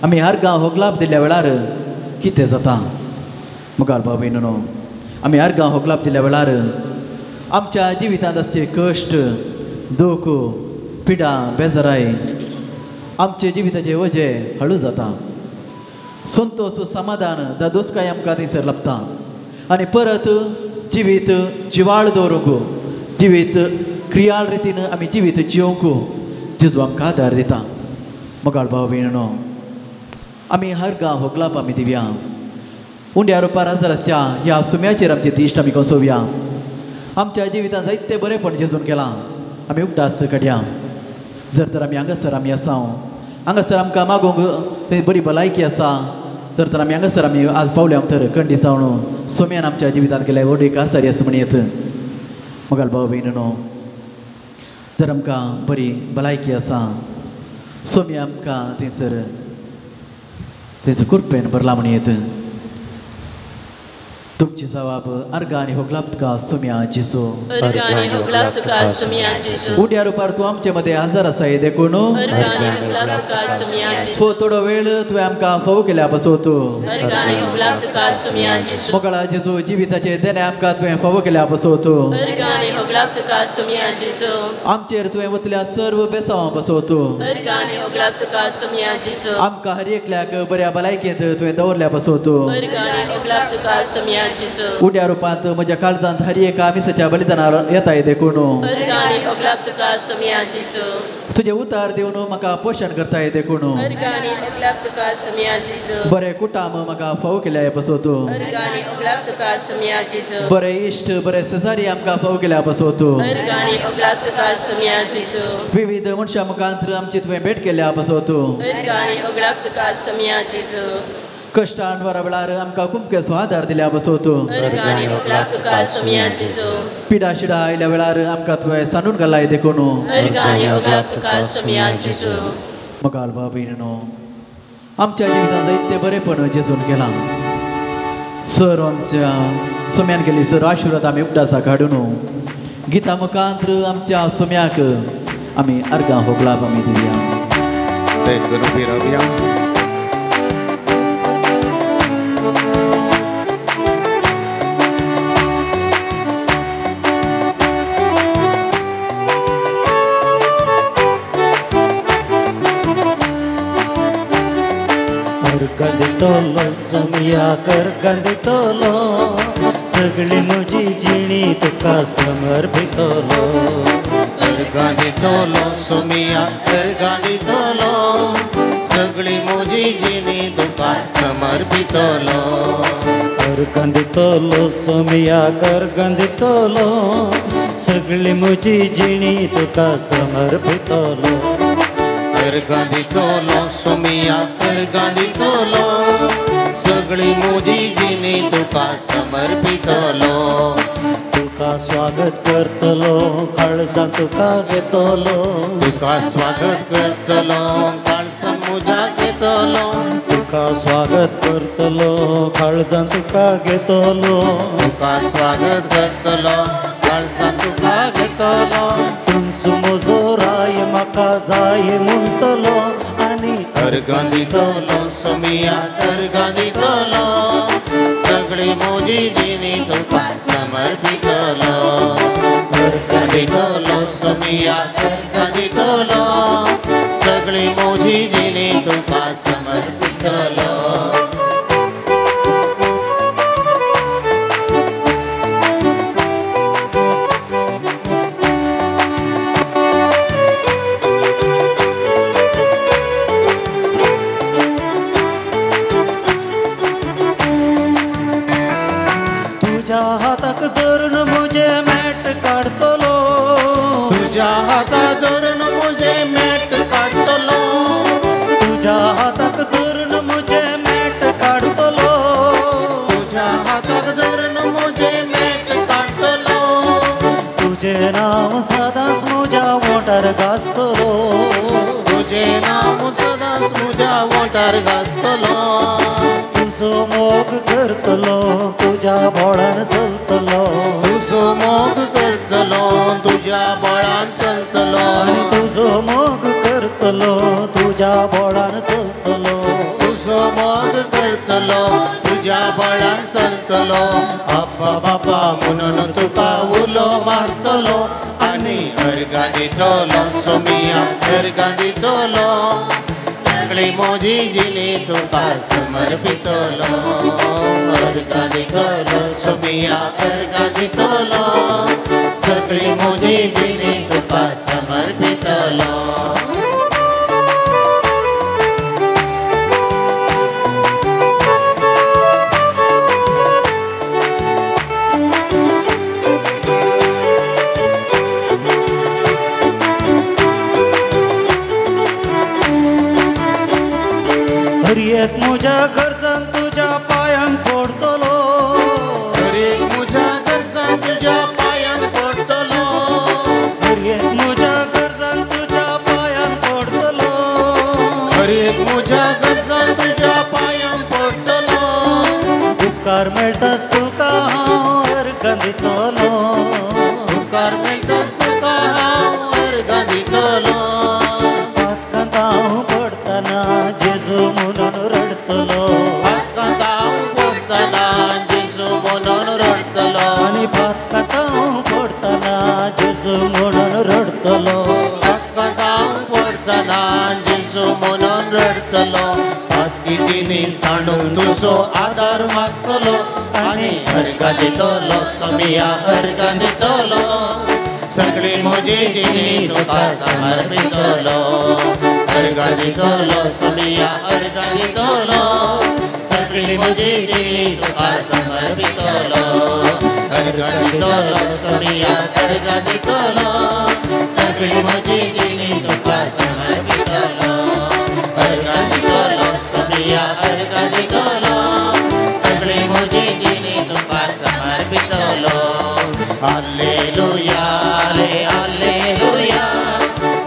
आमी हर गांव होगलाप दिल्ल्या वेळार कितें जाता मुखार भाव भयणीनो, आमी हर गांव होगलाप दिल्ल्या वेळार आमच्या जिवितांत आसचे कश्ट, दुख, पिडा, बेजाराय आमचे जिविताचे वजें हळू जाता. संतोष, समाधान, दादोसकाय आमकां थंयसर लाबता आनी परत जिवीत जिवाळ दवरूंक, जिवीत क्रियाळ रितीन आमी जिवीत जियोवंक जेजू आमकां आदार दिता. मोगाळ भाव भयणीनो, आमी हर गांव होगलाप आमी दिवया. उंड्या रुपार हजर आसच्या ह्या सुम्याचेर आमची दिश्ट आमी कोसोवया. आमच्या जिवितांत जायते बरेंपण जेजून केलां, आमी उगडास काडया. जर तर आमी हांगासर आमी आसा, हांगासर आमकां मागूंक थंय बरी भलायकी आसा, जर तर आमी हांगासर आमी आज पावल्या तर कंडी जावन सोम्यान आमच्या जिवितांत केल्या व्हड एक आसारी आसा म्हणयेत. मोगाळ भाव भयणीनो, जर आमकां बरी भलायकी आसा, सोमी आमकां थंयसर थंयसर कृपेन भरला म्हणयेत. तुमची जवाब अर्गा आनी होगलाप तुका सोम्या जेजू. उड्या रुपार तूं आमचे मदें हजर आसाय देखून थोडो वेळ तुवें आमकां फोव केल्या पासत. मोगाळा जेजू, जिविताचे देणे आमकां तुवें फोव केल्या पासत. आमचेर तुवें वतल्या सर्व बेसांवां पासत. आमकां हर एकल्याक बऱ्या भलायकेंत तुवें दवरल्या पासत. उड्या रुपांत म्हज्या काळजांत हर एका मिसाच्या बलिदानार येताय देखून तुजे उतार दिवन म्हाका पोशण करताय देखून बरें कुटाम म्हाका फाव केल्या पासत. बरे इश्ट, बरे शेजारी आमकां फाव केल्या पासत. विविध मनशां मुखांत आमची तुवें भेट केल्या पासत. कश्टान वरा वेळार आमकां कुमकेचो आदार दिल्या पासत. पिडा शिडा आयल्या वेळार आमकां तुवें सांडून घालाय देखून. मोगाळ भाव भयणीनो, आमच्या जिवितांत जायते बरेंपण जेजून केलां. सर आमच्या सोम्यान केली सर आशिर्वाद आमी उगडासा काडून गिता मुखांत आमच्या सोम्याक आमी अर्गां होगलाप आमी दिवया. गंदितलो सोमिया कर गंदितलो, सगळी म्हजी जिणी तुका समर्पितलो. गंदितलो सोमिया कर गंदितलो, सगळी म्हजी जिणी तुका समर्पितलो. गंदितलो सोमिया कर गंदितलो, सगळी म्हजी जिणी तुका समर्पितलो. गांधीतोलो सोमिया कर गांधीतोलो, सगळी म्हजी जिणी तुका समर्पितलो. तुका स्वागत करतलो काळजान तुका घेतलो तुका स्वागत करतलो काळजान म्हज्या घेतलो तुका स्वागत करतलो काळजान तुका घेतलो तुका स्वागत करतलो काळजान तुका घेतलो तुमचो म्हजो राय म्हाका जाय म्हणटलो आनी अर्गां दितलो सोमिया अर्गां दितलो सगळी म्हजी जिणी तुका समर्पितलो अर्गां दितलो सोमिया अर्गां दितलो सगळी म्हजी जिणी तुका समर्पितलो. तुज्या हाताक धरून म्हजें मॅट काडटलो तुज्या हाताक धरून म्हजें मॅट काडटलो तुज्या हाताक धरून म्हजें मॅट काडटलो तुज्या हाताक धरून म्हजें मॅट काडटलो तुजें नांव सदांच म्हज्या वोंठार गाजतलो तुजें नांव सदांच म्हज्या वोंठार गाजतलो तुजो मोग करतलो तुज्या बोळान चलतलो तुजो मोग करतलो तुज्या बोळान चलतलो तुजो मोग करतलो तुज्या बोळान चलतलो तुजो मोग करतलो तुज्या बोळान चलतलो अब्बा बाबा म्हणून तुका उलो मारतलो आनी अर्गां दितलो सोमिया अर्गां दितलो सगळी म्हजी जिणी तुका समर्पितलो अर्गां दितलो सोमिया अर्गां दितलो सगळी म्हजी जिणी तुका समर्पितलो. हर एक म्हज्या गरजान तुज्या पांयांक पडटलो हर एक म्हज्या गरजान तुज्या पांयांक पडटलो हर एक म्हज्या गरजान तुज्या पांयांक पडटलो हर एक म्हज्या गरजान तुज्या पांयांक पडटलो उपकार मेळटाच तुका हांव अर्गां दितलो उपकार मेळटाच तुका हांव अर्गां दितलो पातकांत हांव पडटना जेजू म्हणून रडटलो पातकांत हांव पडटना जेजू म्हणून रडटलो आनी पातकांत हांव पडटना जेजू म्हणून रडटलो पातकांत हांव पडटना जेजू म्हणून रडटलो पातकी जिणी सांडून तुजो आदार मागतलो आनी अर्गां दितलो सोमिया अर्गां दितलो सगळी म्हजी जिणी तुका समर्पितलो अर्गां दितलो सोमिया अर्गां दितलो सगळी म्हजी जिणी तुका समर्पितलो अर्गां दितलो सोमिया अर्गां दितलो सगळी म्हजी जिणी तुका समर्पितलो अर्गां दितलो सोमिया अर्गां दितलो सगळी म्हजी जिणी तुका समर्पितलो. Hallelujah hallelujah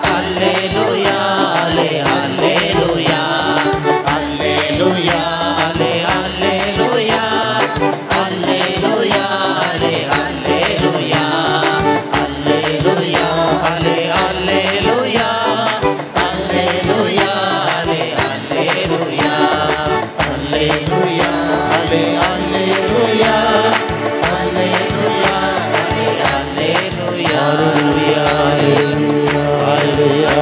hallelujah hallelujah hallelujah hallelujah hallelujah hallelujah hallelujah hallelujah hallelujah hallelujah hallelujah hallelujah hallelujah hallelujah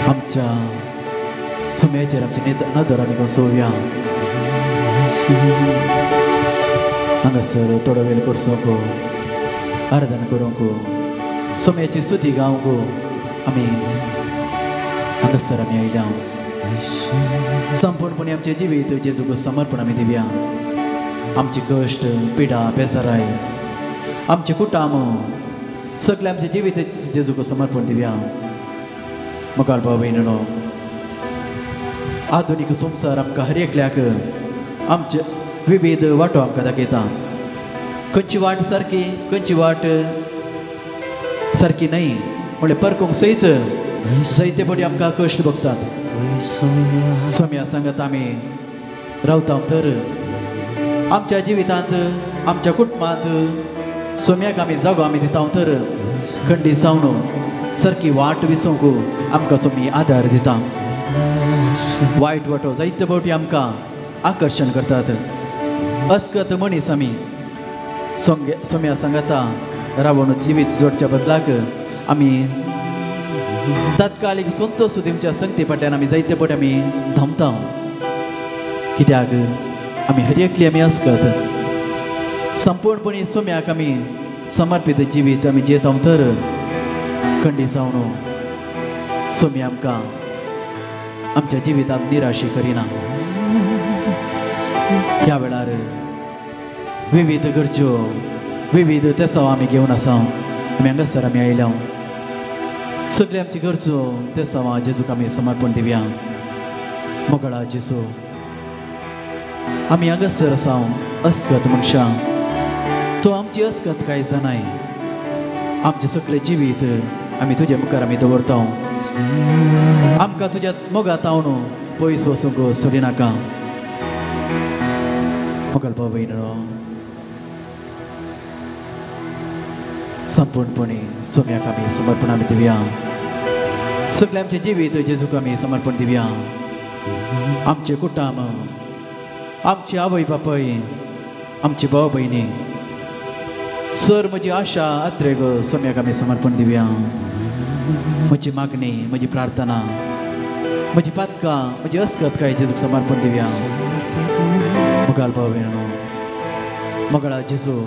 आमच्या सुम्याचेर आमची नदर आमी बसोवया. हांगासर थोडो वेळ करचो आराधना करूंक, सोम्याची स्तुती गावंक आमी हांगासर आमी आयल्या संपूर्णपणे आमचें जिवीत जेजूक समर्पण आमी दिवया. आमचे कश्ट पिडा बेजाराय आमचें कुटाम सगळें आमचें जिवीत जेजूक समर्पण दिवया. मुखार भाव भयणीनो, आधुनीक संवसार आमकां हर एकल्याक आमचे विविध वाटो आमकां दाखयता. खंयची वाट सारकी खंयची वाट सारकी न्हय म्हणल्यार परकोंक सयत जायते फावटी आमकां कश्ट भोगतात. सोम्या सांगत आमी रावता तर आमच्या जिवितांत आमच्या कुटुंबांत सोम्याक आमी जागो आमी दिता तर खंडीत जावन सारकी वाट विसोवंक आमकां सोमी आदार दिता. वायट वाटो जायते फावटी आमकां आकर्शण करतात. अस्कत मनीस आमी सोम्या सांगता रावण जिवीत जोडच्या बदलाक आमी तात्कालीक संतोष दिवच्या संगती फाटल्यान आमी जायते फावटी आमी धांवता. कित्याक आमी हर एकली आमी अस्कत संपूर्णपणी सोम्याक आमी समर्पीत जिवीत आमी जियेता तर खंडीत जावन सोमी आमकां आमच्या जिवितांत निराशी करिना. ह्या वेळार विविध गरज्यो विविध तेसांव आमी घेवन आसा. आमी हांगासर आमी आयल्या सगळे आमची गरजो तेसांवां जेजूक आमी समर्पण दिवया. मोगळा जेजू, आमी हांगासर आसा अस्कत मनशां, तो आमची अस्कत कांय जाणाय. आमचें सगळें जिवीत आमी तुज्या मुखार आमी दवरता. आमकां तुज्या मोगात हांव पयस वचूंक सोडिनाका. मोगाळ भाव भयणीनो, संपूर्णपणे सोम्याक आमी समर्पण आमी दिवया. सगळें आमचें जिवीत जेजूक आमी समर्पण दिवया. आमचें कुटुंब, आमची आवय बापूय, आमची भाव भयणी, सर म्हजी आशा आत्रेग सोम्याक आमी समर्पण दिवया. म्हजी मागणी, म्हजी प्रार्थना, म्हजी पातकां, म्हजी अस्कत काय जेजूक समर्पण दिवया. मोगाळ भाव भयणीनो, मोगाळा जेजू,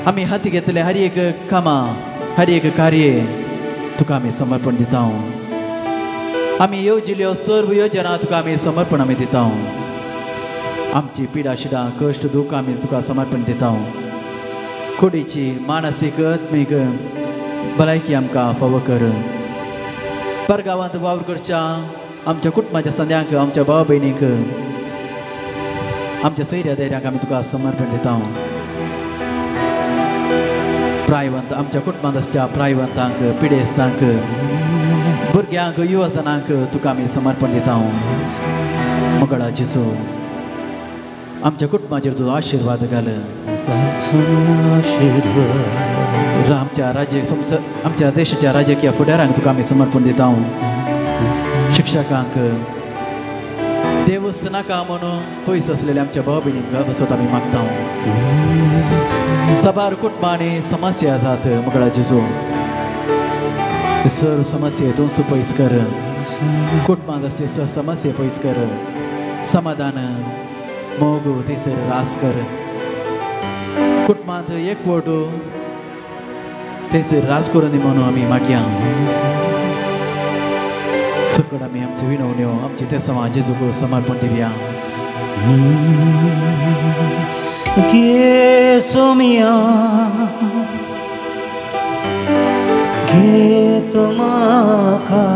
आमी हाती घेतले हर एक कामां हर एक कार्य तुका आमी समर्पण दिता. आमी येवजिल्यो सर्व योजना तुका आमी समर्पण आमी दिता. आमची पिडा शिडां कश्ट दुख आमी तुका समर्पण दिता. कुडीची मानसीक आत्मीक भलायकी आमकां फावो कर. परगांवांत वावर करच्या आमच्या कुटुंबाच्या संद्यांक, आमच्या भाव भयणीक, आमच्या सैऱ्या धैर्यांक आमी तुका समर्पण दिता. प्रायवंत आमच्या कुटुंबांत आसच्या प्रायवंतांक, पिडेस्तांक, भुरग्यांक, युवजनांक तुका आमी समर्पण दिता. मोगाळा जेजू, आमच्या कुटुंबाचेर तुजो आशिर्वाद घाल. आमच्या राज्य आमच्या देशाच्या राजकीय फुडारांक तुका आमी समर्पण दिता. शिक्षकांक, देवूस नाका म्हणून पयस आसलेल्या आमच्या भाव भयणींक बसत आमी मागता. साबार कुटुंबांनी समस्या जात. मोगाळा जेजू, सर्व समस्या तूं पयस कर. कुटुंबांत आसचे सर्व समस्या पयस कर. समाधान मोग थंयसर रास कर. कुटुंबांत एकवट थंयसर रास करून दी म्हणून आमी मागया. सकड आमी आमच्यो विनवण्यो आमचे तेसांवां जेजूक समर्पण दिवया. घे सोमिया, घे तूं म्हाका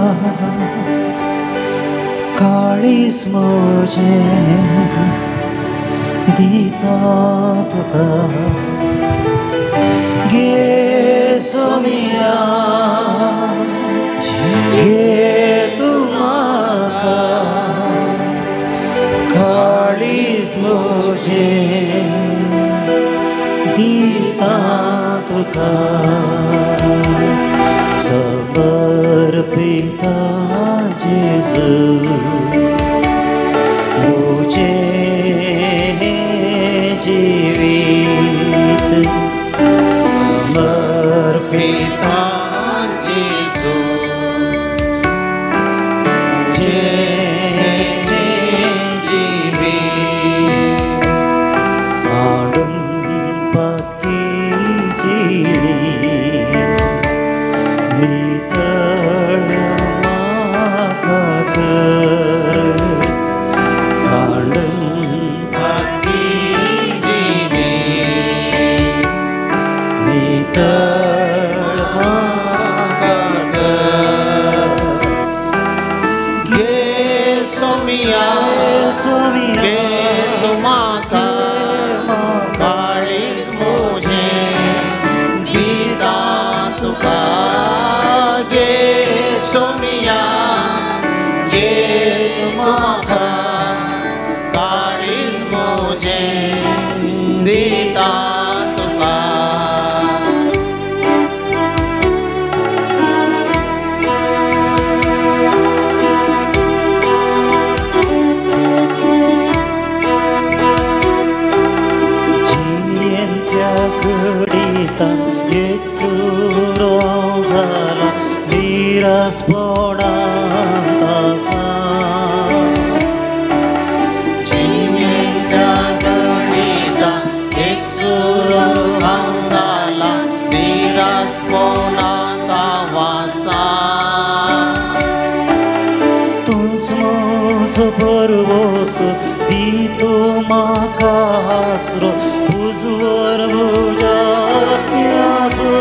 काळीज म्हजें दिता तुका. घे सोमिया, घे तूं म्हाका काळीज म्हजें दिता तुका. समर्पिता जेजू म्हजें जिवीत. समर्पिता जेजू म्हजें जिवीत. सांडून पातकी जिणी नितळ सोमिया गे तुमाका काळीज मुझें दिता तुका गे सोमिया गे तुमाका काळीज मुझें दिता तुका. जिणेंतल्या घडितान एक सुरो जाला निरासपणांत आसा. जिणेंतल्या घडितान एक सुरो हांव जाला निरासपणांत आसा. तूंच म्हजो परवोसो दी तूं म्हाका आसरो उजवर म्हज्या आत्म्याचो.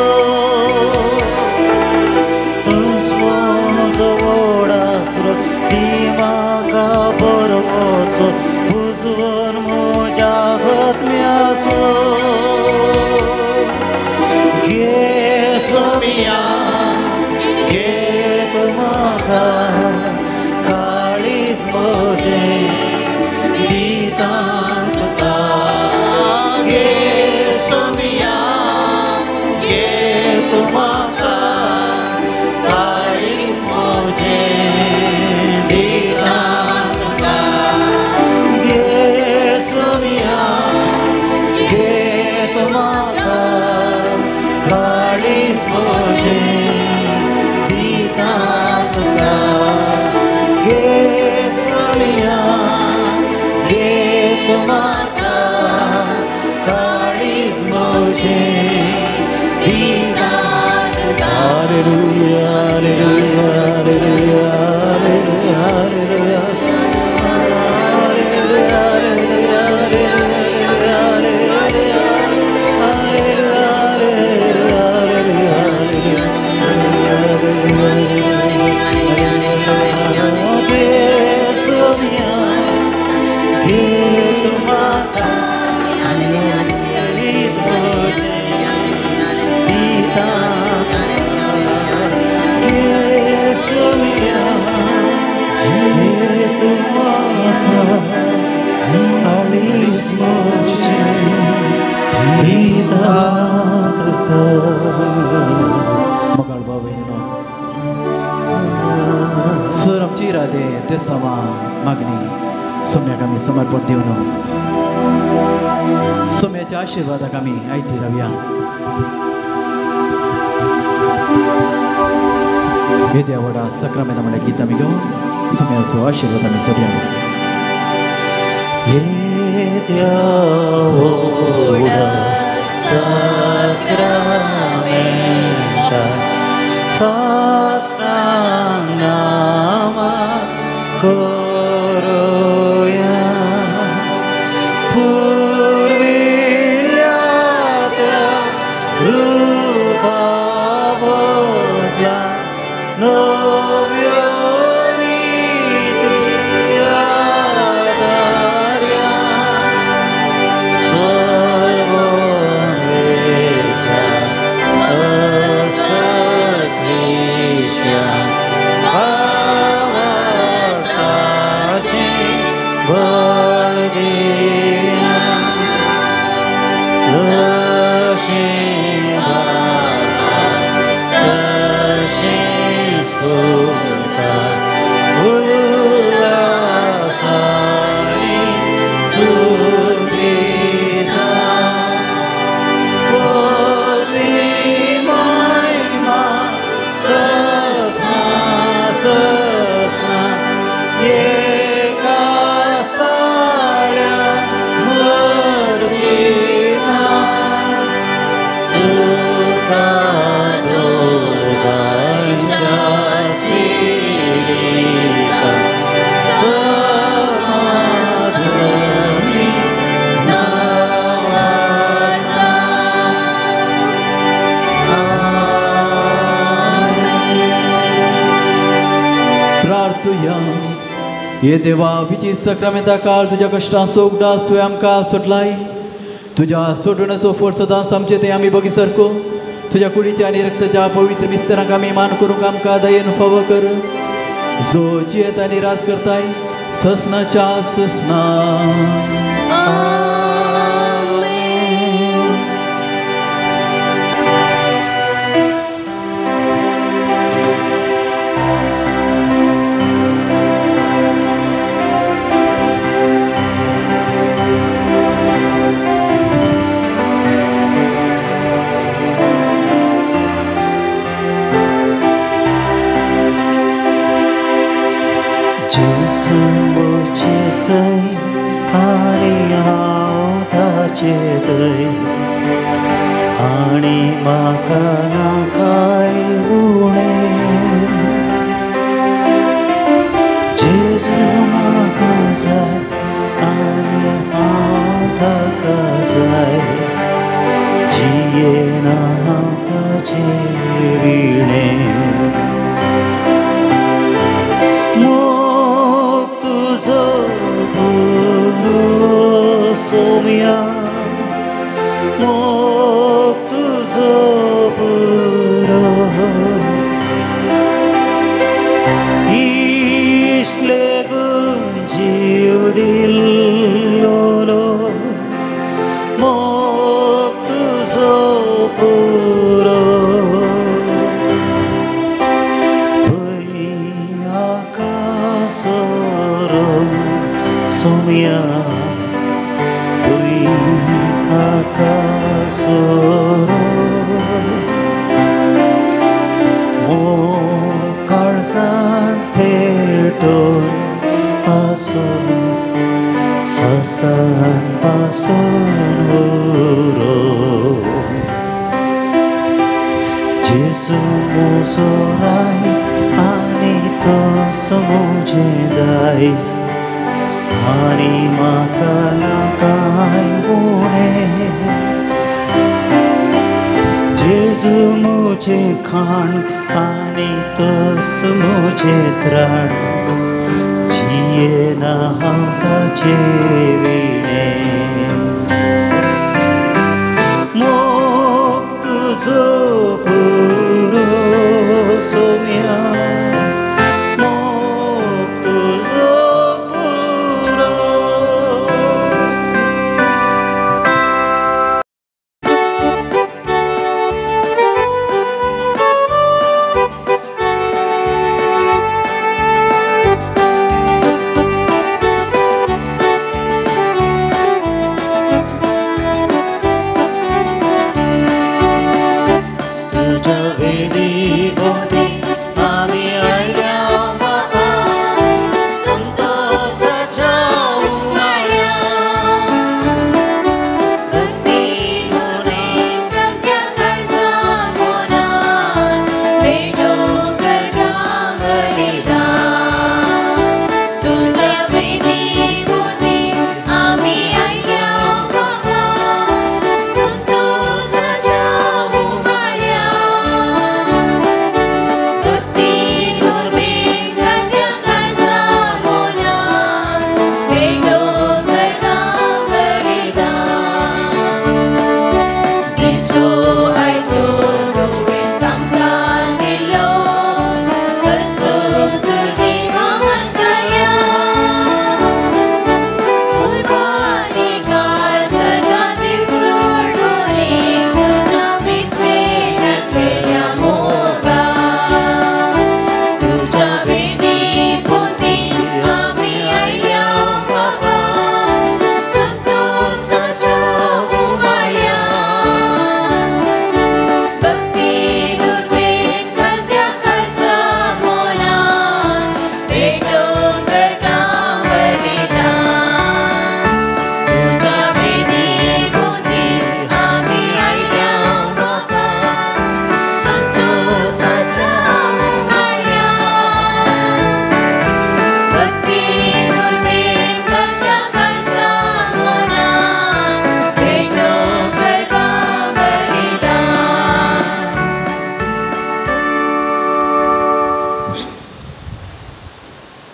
तूंच म्हजो व्हड आसरो दी म्हाका परवोसो उजवर म्हज्या आत्म्याचो. गे सोमिया गे तूं म्हाका काळीज म्हजें दिता तुका. गे सोमिया गे तुमाका काळीज मुझें दिता तुका. गे सोमिया गे तुमाका काळीज म्हजें दिता तुका. गे सोमिया गे तुमाका काळीज म्हजें दिता तुका. Hallelujah, hallelujah, hallelujah, hallelujah, hallelujah, मगाळ बाबा सर आमची इरादे ते समा मागणी सोम्याक आमी समर्पण दिवन सोम्याच्या आशिर्वादाक आमी आयती रावया. येद्या व्हडा सक्रामेंता म्हणल्यार गीत आमी घेवन सोम्याचो आशिर्वाद आमी चलया. येद्या व्हडा साक्रामेंता साष्टांग नामा करोया. पुर्विल्ल्या त्या रुपा बदला नव्यो रिती आदार्या. सर्वमेच्या असत्विष्या आवडताचें बळ दिव्या. जशें बाबा तशेंच पुता उल्हासानी स्तुतीचा. बोली महिमा ससना ससना एका स्थाळ्या मर्सिना. तुका दोगांच्या स्पिरिता समाजनी नावाना. प्रार्थुया. ये देवा विधी सक्रामेंता काळ तुज्या कश्टांचो उगडास तुवें आमकां सोडलाय. तुज्या सोडूनाचो फोड सदांच आमचे ते आमी बगी सारको तुज्या कुडीच्या आनी रक्ताच्या पवित्र मिस्तरांक आमी मान करूंक आमकां दयेन फावो कर. जो जियेत आनी राज करताय ससनाच्या ससना. जेजू म्हजे थंय आनी हांव ताचे थंय आनी म्हाका नाकाय उणें. जेजू म्हाका जाय आनी हांव ताका जाय, जियेना हांव ताचे विणें. सोम्या मोग तुजो पुरो इसलेगून जीव दिल्लो मोग तुजो पुरो भंय आकासोरो सोम्या आकासोरो मोग काळजान पेटोवन आसून ससान पासून उरो. जेजू म्हजो राय आनी तो म्हजें दायज आनी म्हाका नाकाय उणें. जेजू म्हजें खाण आनी तोच म्हजें त्राण, जियेना हांव ताचे विणें. मोग तुजो पुरो सोम्या मोग तुजो पुरो. तुज्या वेदी भोंवती आमी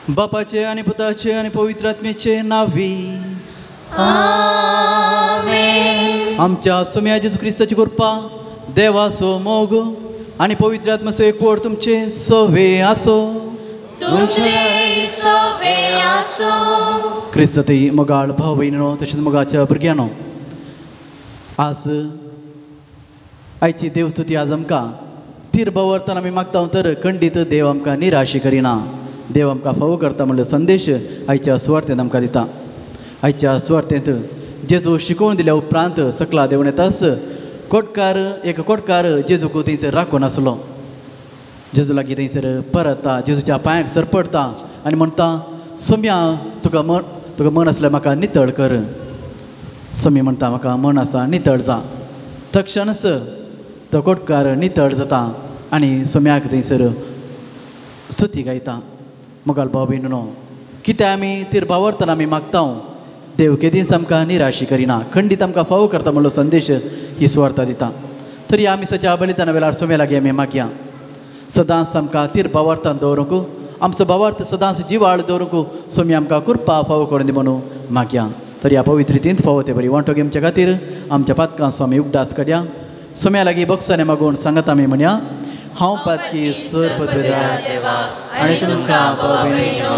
बापाचे आनी पुताचे आनी पवित्र आत्म्याचे नावी आमेन। आमच्या सोम्या जेजू क्रिस्ताची कृपा, देवाचो मोग आनी पवित्र आत्म्याचो एकवट तुमचे सवे आसो। तुमचे सवे आसो। क्रिस्ताती मोगाळ भाव भयणीनो तशेंच मोगाच्या भुरग्यांनो, आज आयची देवस्तुती आज आमकां थीर भावार्थान आमी मागता तर खंडीत देव आमकां निराशी करिना, देव आमकां फावो करता म्हणलो संदेश आयच्या सुवार्थेंत आमकां दिता। आयच्या सुवार्थेंत जेजू शिकोवन दिल्या उपरांत सकला देवून येतास कोटकार एक कोटकार जेजूक थंयसर राखून आसलो। जेजू लागीं थंयसर परता, जेजूच्या पांयांक सरपडटा आनी म्हणटा, सोम्या तुका मन आसल्यार म्हाका नितळ कर। सोमी म्हणटा, म्हाका मन आसा नितळ जा। तक्षणच तो कोटकार नितळ जाता आनी सोम्याक थंयसर स्तुती गायता। मोगाल भाव भयणीनो, कितें आमी तिर भावार्थान आमी मागता देव केदींच आमकां निराशी करिना, खंडीत आमकां फावो करता म्हणलो संदेश ही सुवार्ता दिता। तरी आमी सच्या बलिदाना वेळार सोम्या लागीं आमी मागया, सदांच आमकां तिर भावार्थान दवरूंक, आमचो भावार्थ सदांच जिवाळ दवरूंक सोमी आमकां कृपा फावो करून दी म्हणून मागया। तरी ह्या पवित्र रितींत फावो ते बरी वांटो घेवचे खातीर आमच्या पातकां स्वामी उगडास करया। सोम्या लागीं बक्षाने मागून सांगता आमी म्हणया, हांव पातकी सरपदवेदार आनी तुमकां भाव भयणीनो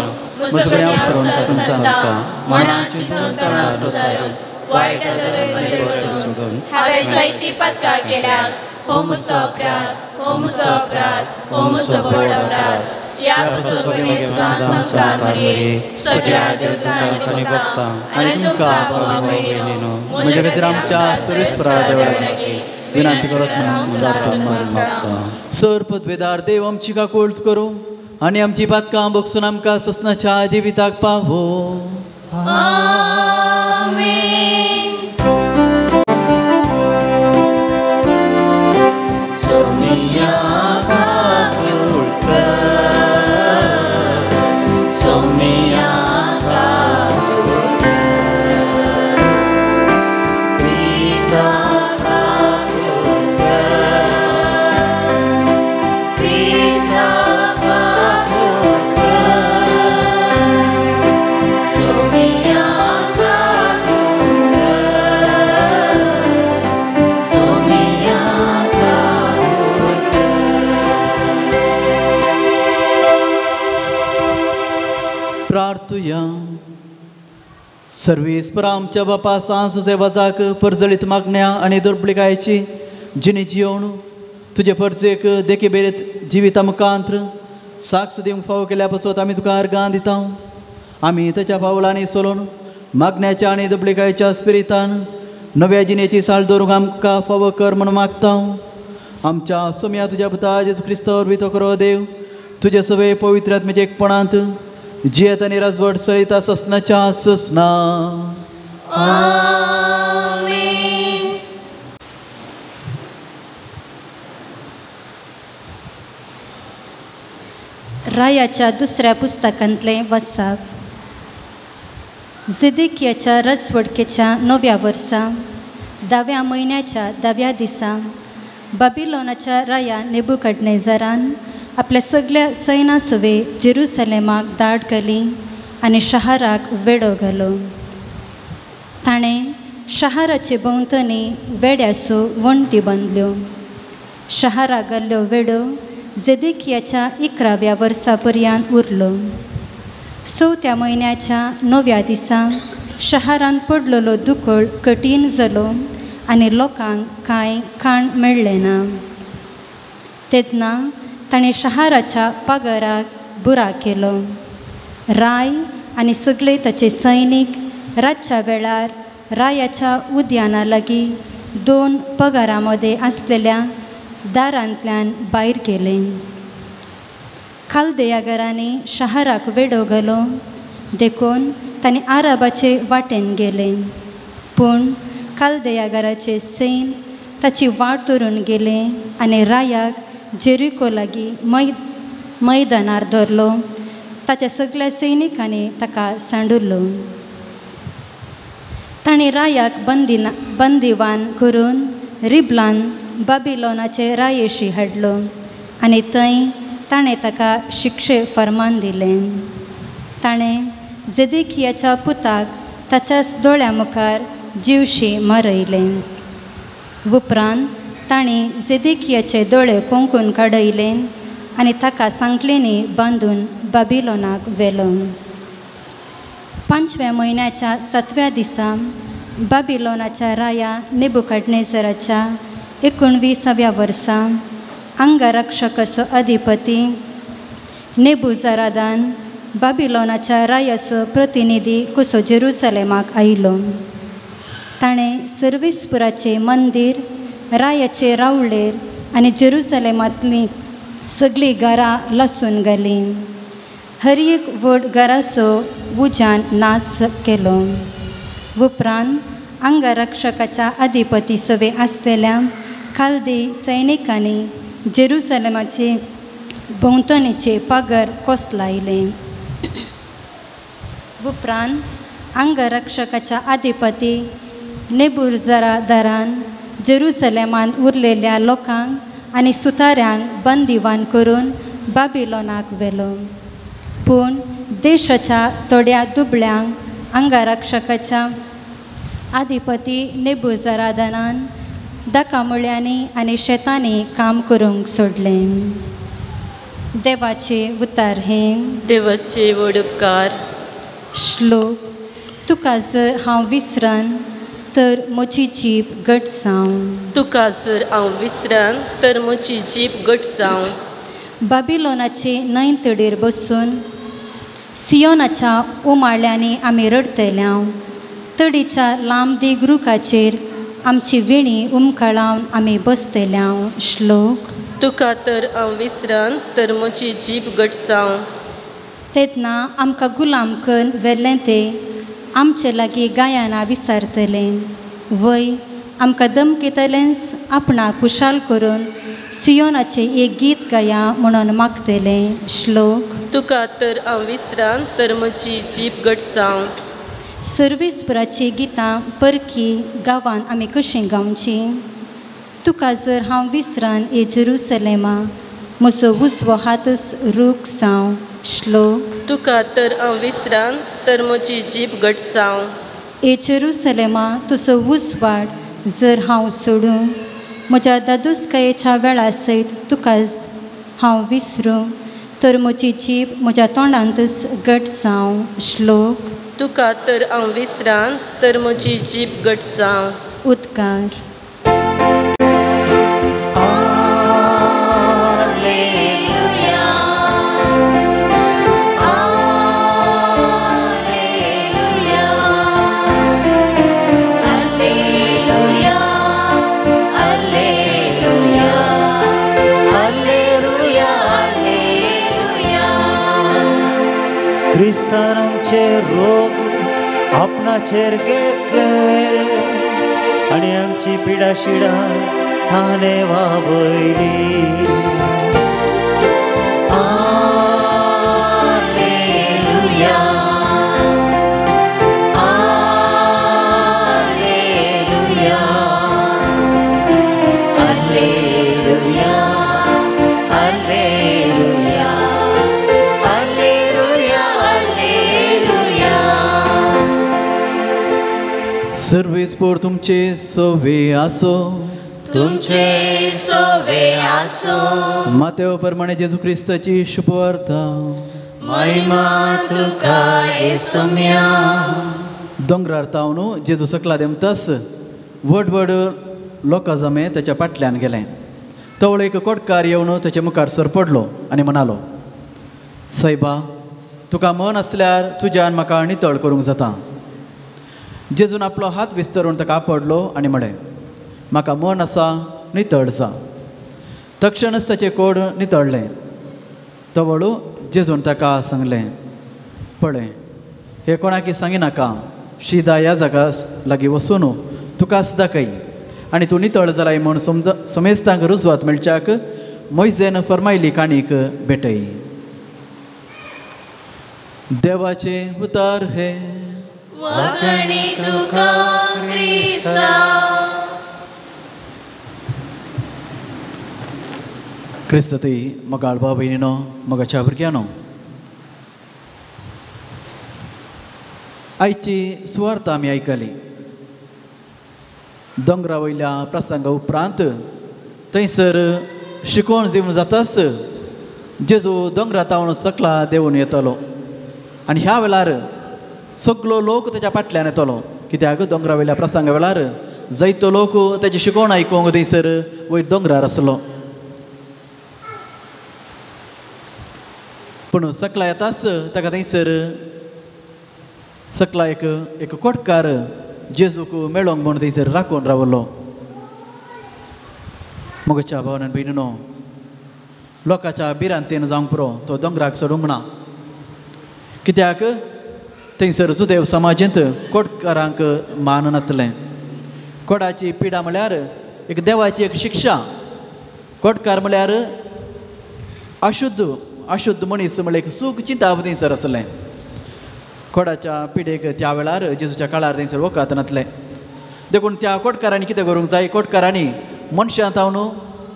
हांवें साहित्य पातकां केल्यात, हो म्हजो अपराध, हो म्हजो अपराध, हो म्हजो व्हड अपराध। ह्या सगळ्या देवतांक भक्तां आनी तुमकां भाव भयणीनो म्हजे खातीर आमच्या सर्वेस्परा देवा विनंती करत म्हणून प्रार्थना मागता। सर पदवेदार देव आमची काकूळट करूं आनी आमची पातकां बगसून आमकां ससनाच्या जिविताक पावो। आमेन। सोमिया काकूळ कर, सोमिया काकूळ कर, क्रिस्ता काकूळ कर, क्रिस्ता काकूळ कर, सोमिया काकूळ कर, सोमिया काकूळ कर। प्रार्थुया। सर्वेस्परा आमच्या बापा सांज वजाक परजळीत मागण्या आनी दुर्बलिकायची जिणी जियोवन तुजे परजेक देखी बेरीत जिविता मुखांत्र साक्ष दिवंक फावो केल्या पासत आमी तुका अर्गां दिता। आमी ताच्या पावलांनी सोलोवन मागण्याच्या आनी दुबलिकायच्या स्पिरितान नव्या जिणेची साल दवरूंक आमकां फावो कर म्हूण मागता। आमच्या सोम्या तुज्या पुता जेजू क्रिस्ता वरवीं तो खरो देव तुजे सगळे पवित्र आत्म्याच्या एकपणांत जियेत आनी राजवट चलयता ससनाच्या ससना। आमेन। रायाच्या दुसऱ्या पुस्तकांतलें वसाप। जिदिकियाच्या रसवडकेच्या 9व्या वर्सा 10व्या म्हयन्याच्या 10व्या दिसा बाबिलोनाच्या राया नेबुकडनेझरान आपल्या सगळ्या सैना सुवे जेरुसलेमाक दाड घाली आनी शहराक वेडो घालो। ताणें शहराचे भोंवतणी वेड्यासो वण्टी बांदल्यो। शहराक घाल्ल्यो वेडो जेदिकियाच्या 11व्या वर्सा पर्यंत उरलो। 4थ्या म्हयन्याच्या 9व्या दिसा शहरांत पडलेलो दुकळ कठीण जालो आनी लोकांक कांय खाण मेळ्ळें ना। तेन्ना ताणें शहराच्या पागराक बुरा केलो। राय आनी सगळे ताचे सैनीक रातच्या वेळार रायाच्या उद्याना लागीं 2 पगारां मदें आसलेल्या दारांतल्यान भायर गेले। खालदेयागरांनी शहराक वेडो घालो देखून तांणी आरबाचे वाटेन गेले, पूण खालदेयागराचे सैन ताची वाट धरून गेले आनी रायाक जेरिको लागीं मैदानार धरलो। ताच्या सगळ्या सैनिकांनी ताका सांडुरलो। ताणें रायाक बंदिवान करून रिबलान बाबिलोनाचे रायेशी हाडलो आनी थंय ताणें ताका शिक्षे फर्मान दिलें। ताणें जेदेकियाच्या पुताक ताच्याच दोळ्या मुखार जिवशी मरयलें. उपरांत ताणें जेदेकियाचे दोळे कोंकून काडयले आनी ताका सांकलेनी बांदून बाबिलोनाक व्हेलो. 5व्या म्हयन्याच्या 7व्या दिसा बाबिलोनाच्या राया नेबुकडनेझराच्या 19व्या वर्सा अंगरक्षकाचो अधिपती नेबुझरादान बाबिलोनाच्या रायाचो प्रतिनिधी कसो जेरुसलेमाक आयलो. ताणें सर्वेस्पुराचें मंदीर, रायाचे रावळेर आनी जेरुसलेमांतलीं सगळीं घरां लसून घालीं. हर एक व्हड घराचो उज्यान नाश केलो. उपरांत अंगरक्षकाच्या अधिपती सवे आसलेल्या खालदी सैनिकांनी जेरुसलेमाचे भोंवतणीचे पगर कोसलायले. उपरांत अंगरक्षकाच्या अधिपती नेबुझरादारान जेरुसलेमांत उरलेल्या लोकांक आनी सुताऱ्यांक बंदिवान करून बाबिलोनाक व्हेलो. पूण देशाच्या थोड्या दुबळ्यांक अंगरक्षकाच्या अधिपती नेबुझरादानान दकामुळ्यांनी आनी शेतांनी काम करूंक सोडलें. देवाचे उतार हे देवाचे व्हड उपकार. श्लोक. तुका जर हांव विसरन तर म्हजी जीब घट जावं. तुका जर हांव विसरन तर म्हजी जीब घट जावं. बाबिलोनाचे न्हंय तडीर बसून सियोनाच्या उमाळ्यांनी आमी रडटल्या. तडीच्या लांब दीग रुखाचेर आमची विणी उमखळावन आमी बसतल्या. श्लोक. तुका तर हांव विसरन तर म्हजी जीब घट जावं. तेन्ना आमकां गुलाम करून व्हेल्लें ते आमचे लागीं गायनां विसरतले. वय आमकां दमकितलेंच आपणाक खुशाल करून सियोनाचें एक गीत गाया म्हणून मागतले. श्लोक. तुका तर हांव विसरन तर म्हजी जीब घट जावं. सर्वेस्पुराचीं गितां परकी गांवान आमी कशीं गावचीं. तुका जर हांव विसरन ए जेरुसलेमा म्हजो उजवो हातच रूख जावं. श्लोक. तुका तर हांव विसरन तर म्हजी जीब घट जावं. ए जेरुसलेमा तुजो उजवाड जर हांव सोडूं, म्हज्या दादोसकायेच्या वेळा सयत तुका हांव विसरूं तर म्हजी जीब म्हज्या तोंडांतच घट जावं. श्लोक. तुका तर हांव विसरन तर म्हजी जीब घट जावं. उद्गार. क्रिस्तान आमचे रोग आपणाचेर घेतले आनी आमची पिडा शिडा ताणें वावयली. Alleluia, alleluia, alleluia, alleluia, alleluia, alleluia. सर्वेस्पोर तुमचे सोवे आसो. तुमचे सोवे आसो. मातेव प्रमाणे जेजू क्रिस्ताची शुभवार्ता. महिमा तुका येसुम्या. दोंगरार तावन जेजू सकला देमतास व्हड व्हड लोकां जमे ताच्या फाटल्यान गेले. तवळ एक कोटकार येवन ताच्या मुखार सरपडलो आनी म्हणालो, सायबा तुका मन आसल्यार तुज्यान म्हाका नितळ करूंक जाता. जेजून आपलो हात विस्तरून ताका आपडलो आनी म्हळें, म्हाका मन आसा, नितळ जा. तक्षणच ताचें कोड नितळ्ळें. तवळू जेजून ताका सांगलें, पळय हें कोणाकी सांगिनाका, शिदा ह्या जागा लागीं वचून तुकाच दाखय आनी तूं नितळ जालाय म्हूण समज समेस्तांक रुजवात मेळच्याक मोयजेन फर्मायली काणीक भेटय. देवाचे उतार हे. वाखणी तुका क्रिस्ता. क्रिस्तती मोगाळ भाव भयणीनो, मोगाच्या भुरग्यांनो, आयची सुवार्थ आमी आयकली. दोंगरा वयल्या प्रसंगा उपरांत थंयसर शिकोवण दिवन जाताच जेजू दोंगरा तावन सकला देंवून येतलो आनी ह्या वेळार सगलो लोक तेच्या फाटल्यान येतलो. कित्याक दोंगरा वयल्या प्रसंगा वेळार जायतो लोक तेची शिकोवण आयकूंक थंयसर वयर दोंगरार आसलो. पूण सकला येताच ताका थंयसर सकला एक एक कोटकार जेजूक मेळोंक म्हूण थंयसर राखून रावलो. मोगाच्या भावान भयणीनो, लोकांच्या भिरांतेन जावंक पुरो तो दोंगराक चडूंक ना. कित्याक थंयसर सुदेव समाजेंत कोटकारांक मान नातलें. कोडाची पिडा म्हळ्यार एक देवाची एक शिक्षा. कोटकार म्हळ्यार अशुद्ध अशुद्ध मनीस म्हळ्यार एक सूख चिंताप थंयसर आसलें. कोडाच्या पिडेक त्या वेळार जेजूच्या काळार थंयसर वखद नातलें. देखून त्या कोटकारांनी कितें करूंक जाय, कोटकारांनी मनशां तावन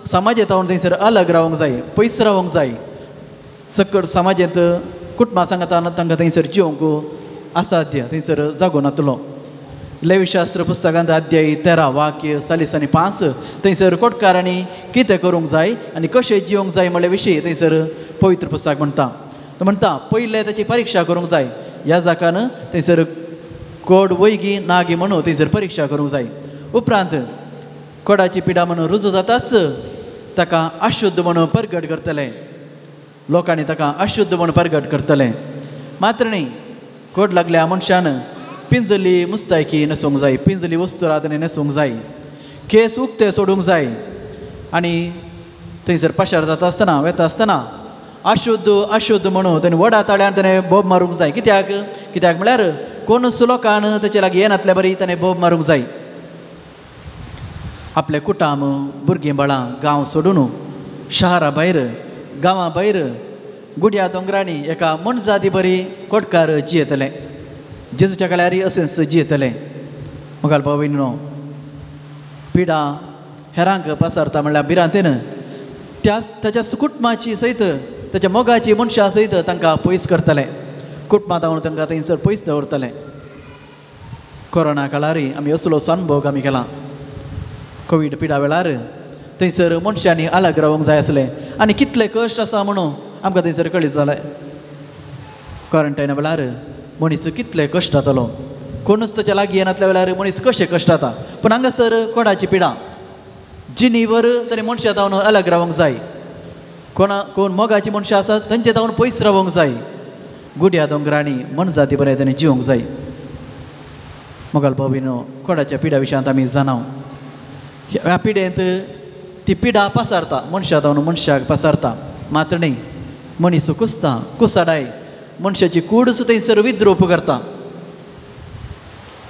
समाजेंत तावन थंयसर अलग रावंक जाय, पयस रावंक जाय. सकट समाजेंत कुटुंबा सांगातान तांकां थंयसर जिवंक असाध्य, थंयसर जागो नातलो. लेविशास्त्र पुस्तकांत अध्याय 13 वाक्य 40 आनी 5 थंयसर कोटकारांनी कितें करूंक जाय आनी कशें जिवंक जाय म्हळ्या विशीं थंयसर पवित्र पुस्तक म्हणटा. तो म्हणटा पयलें ताची परिक्षा करूंक जाय. ह्या जाकान थंयसर कोड वयगी नागी म्हणून थंयसर परिक्षा करूंक जाय. उपरांत कोडाची पिडा म्हणून रुजू जाताच ताका अशुद्ध म्हणून परगट करतले. लोकांनी ताका अशुद्ध म्हणून परगट करतले. मात्र न्ही, कोड लागल्या मनशान पिंजली मुस्तायकी न्हेसूंक जाय, पिंजली वस्तुरां ताणें न्हेसूंक जाय, केस उक्ते सोडूंक जाय. आनी थंयसर पाशार जाता आसतना वेता आसतना अशुद्ध अशुद्ध म्हणून ताणें व्हडा ताळ्यान ताणें बोब मारूंक जाय. कित्याक कित्याक म्हळ्यार कोणूच लोकान ताचे लागीं येनातल्या बरी ताणें बोब मारूंक जाय. आपलें कुटाम भुरगीं बाळां गांव सोडून शहरा भायर गांवा भायर गुड्या दोंगरांनी एका मनजाती बरी कोटकार जियेतले. जेजूच्या काळार अशेंच जियेतले. मुखाल भाव भयणीनो, पिडा हेरांक पसरता म्हणल्यार भिरांतेन त्याच ताच्या कुटुंबाची सयत ताच्या मोगाची मनशां सयत तांकां पयस करतले. कुटुंबां तावन तांकां थंयसर पयस दवरतले. कोरोना काळार आमी असलो अनुभोग आमी केला. कोवीड पिडा वेळार थंयसर मनशांनी अलग रावंक जाय आसलें आनी कितले कश्ट आसा म्हणून आमकां थंयसर कळीत जालें. क्वॉरंटायना वेळार मनीस कितले कश्ट जातालो, कोणूच ताच्या लागीं येनातल्या वेळार मनीस कशें कश्ट जाता. पूण हांगासर कोडाची पिडा जिणीवर ताणें मनशां तावन अलग रावंक जाय. कोणा कोण मोगाची मनशां आसा तांचे तावन पयस रावंक जाय. गुड्या दोंगरांनी मनजाती बरें ताणें जिवंक जाय. मोगाल भाव भयणीनो, कोडाच्या पिडा विशयांत आमी जाणाव. ह्या पिडेंत ती पिडा पसरता, मनशां तावन मनशाक पसरता. मात्र न्ही, मनीस कुसता कुसाडाय मनशाची कूड सुद्दां थंयसर विद्रूप करता.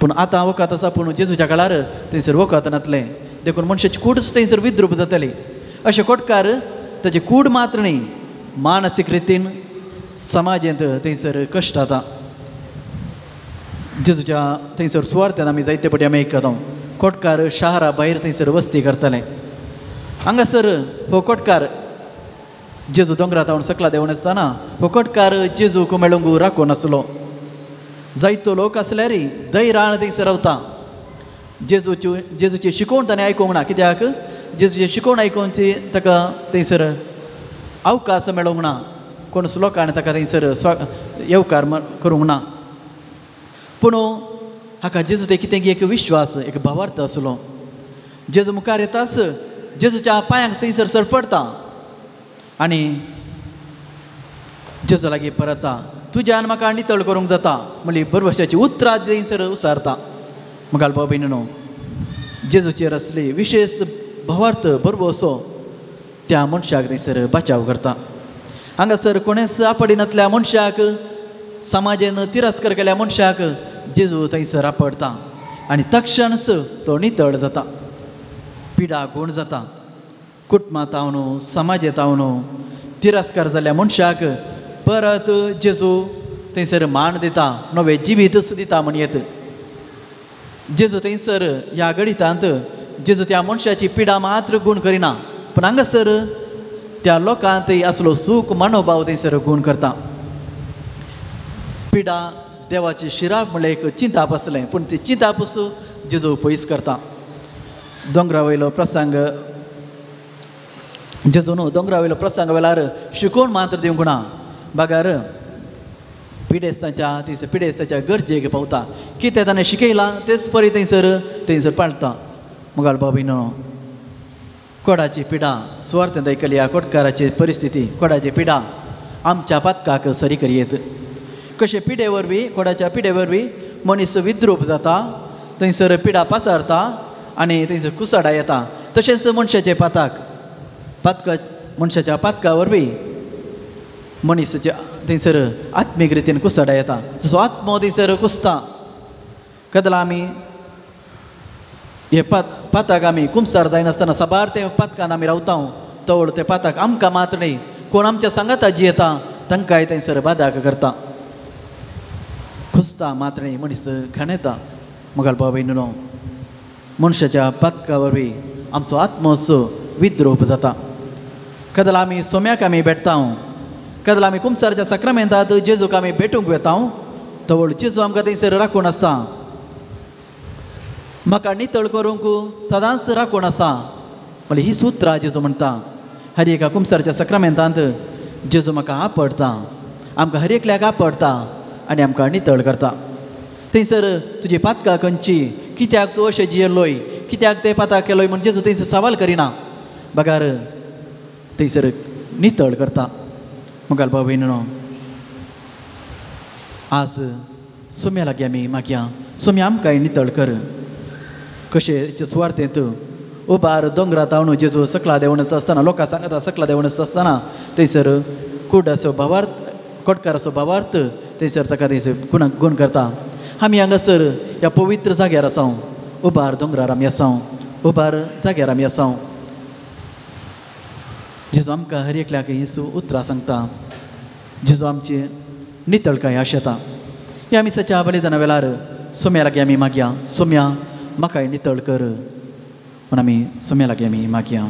पूण आतां वखद आसा, पूण जेजूच्या काळार थंयसर वखद नातलें. देखून मनशाची कूड सुद्दां थंयसर विद्रूप जातली. अशें कोटकार ताची कूड मात्र न्ही, मानसीक रितीन समाजेंत थंयसर कश्ट जाता. जेजूच्या थंयसर सुवार्थान आमी जायते पटी आमी आयकता कोटकार शहरा भायर थंयसर वस्ती करतले. हांगासर हो कोटकार जेजू दोंगरा तावन सकला देंवन आसतना हो कोटकार जेजूक मेळूंक राखून आसलो. जायतो लोक आसल्यार दैरान थंयसर रावता. जेजूची शिकोवण ताणें आयकूंक ना. कित्याक जेजूची शिकोवण आयकुची ताका थंयसर अवकाश मेळूंक ना. कोणूच लोकांनी ताका थंयसर येवकार करूंक ना. पूण हाका जेजू ते कितें एक विश्वास एक भावार्थ आसलो. जेजू मुखार येताच जेजूच्या पांयांक थंयसर सरपडटा आनी जेजू लागीं परता, तुज्यान म्हाका नितळ करूंक जाता म्हणली बरवशाची उतरां थंयसर उसारता. मुखाल भाव भयणीनो, जेजूचेर आसली विशेश भावार्थ बरवसो त्या मनशाक थंयसर बचाव करता. हांगासर कोणेच आपडिनातल्या मनशाक, समाजेन तिरस्कार केल्या मनशाक जेजू थंयसर आपडटा आनी तक्षणच तो नितळ जाता, पिडा गूण जाता. कुटुंबां तावन समाजेंत तावन तिरस्कार जाल्ल्या मनशाक परत जेजू थंयसर मान दिता, नवें जिवीतच दिता म्हणयेत. जेजू थंयसर ह्या गणितांत जेजू त्या मनशाची पिडा मात्र गूण करिना, पूण हांगासर त्या लोकांत आसलो सूख मनोभाव थंयसर गूण करता. पिडा देवाची शिराप म्हणल्यार एक चिंताप आसलें पूण ती चिंताप जेजू पयस करता. दोंगरा वयलो प्रसंग जेजू न्हू दोंगरा वयलो प्रसंग वेळार शिकोवन मात्र दिवंक ना बगर पिडेस्तांच्या थंयसर पिडेस्ताच्या गरजेक पावता. कितें ताणें शिकयलां तेच परी थंयसर थंयसर पाळटा. मुगाल बाबीनो कोडाची पिडा सुवार्थेंत आयकली कोटकाराची परिस्थिती कोडाची पिडा आमच्या पातकाक सरी करयेत. कशें पिडे वरवीं कोडाच्या पिडे वरवीं मनीस विद्रूप जाता थंयसर पिडा पासारता आनी थंयसर कुसाडा येता. तशेंच मनशाचे पाताक पातका मनशाच्या पातका वरवीं मनीसाचे थंयसर आत्मीक रितीन कुसाडा येता. तसो आत्मो थंयसर कुसता. कदला आमी हे पाताक आमी कुमसार जायनासतना साबार ते पातकान आमी रावता तवळ ते पाताक आमकां मात्र न्ही कोण आमच्या सांगाता जी येता तांकांय थंयसर बादाक करता. खुसता मात्र न्ही मनीस घाणेता. मुखाल बाबा न्हू मनशाच्या पातका वरवीं आमचो आत्मोचो विद्रोप जाता. कदला आमी सोम्याक आमी भेटता कदला आमी कुमसारच्या साक्रामेंतात जेजूक आमी भेटूंक वेता तवळ जेजू आमकां थंयसर राखून आसता. म्हाका नितळ करूंक सदांच राखून आसा म्हणल्यार ही सुत्रां जेजू म्हणटा. हर एका कुमसारच्या साक्रामेंतांत जेजू म्हाका आपडटा आमकां हर एकल्याक आपडटा आनी आमकां नितळ करता. थंयसर तुजी पातकां खंयची कित्याक तूं अशें जियेलोय कित्याक तें पाताक केलोय म्हण जेजू थंयसर सवाल करिना बगार थंयसर नितळ करता. मुखाल भाव भयणीनो आज सोम्या लागीं आमी मागया सोम्या आमकांय नितळ कर. कशें सुवार्थेंत उबार दोंगरा तावणू जेजू सकला देंवून आसतना लोकां सांगता सकला देंवून आसतना थंयसर कुडाचो भावार्थ कोटकाराचो भावार्थ थंयसर ताका थंयसर गुण गुण करता. आमी हांगासर ह्या पवित्र जाग्यार आसा उबार दोंगरार आमी आसा उबार जाग्यार आमी आसा. जेजू आमकां हर एकल्याक ही उतरां सांगता. जेजू आमची नितळकाय आशेता. ह्या मिसाच्या बलिदाना वेळार सोम्या लागीं आमी मागया सोम्या म्हाकाय नितळ कर म्हूण आमी सोम्या लागीं आमी मागया.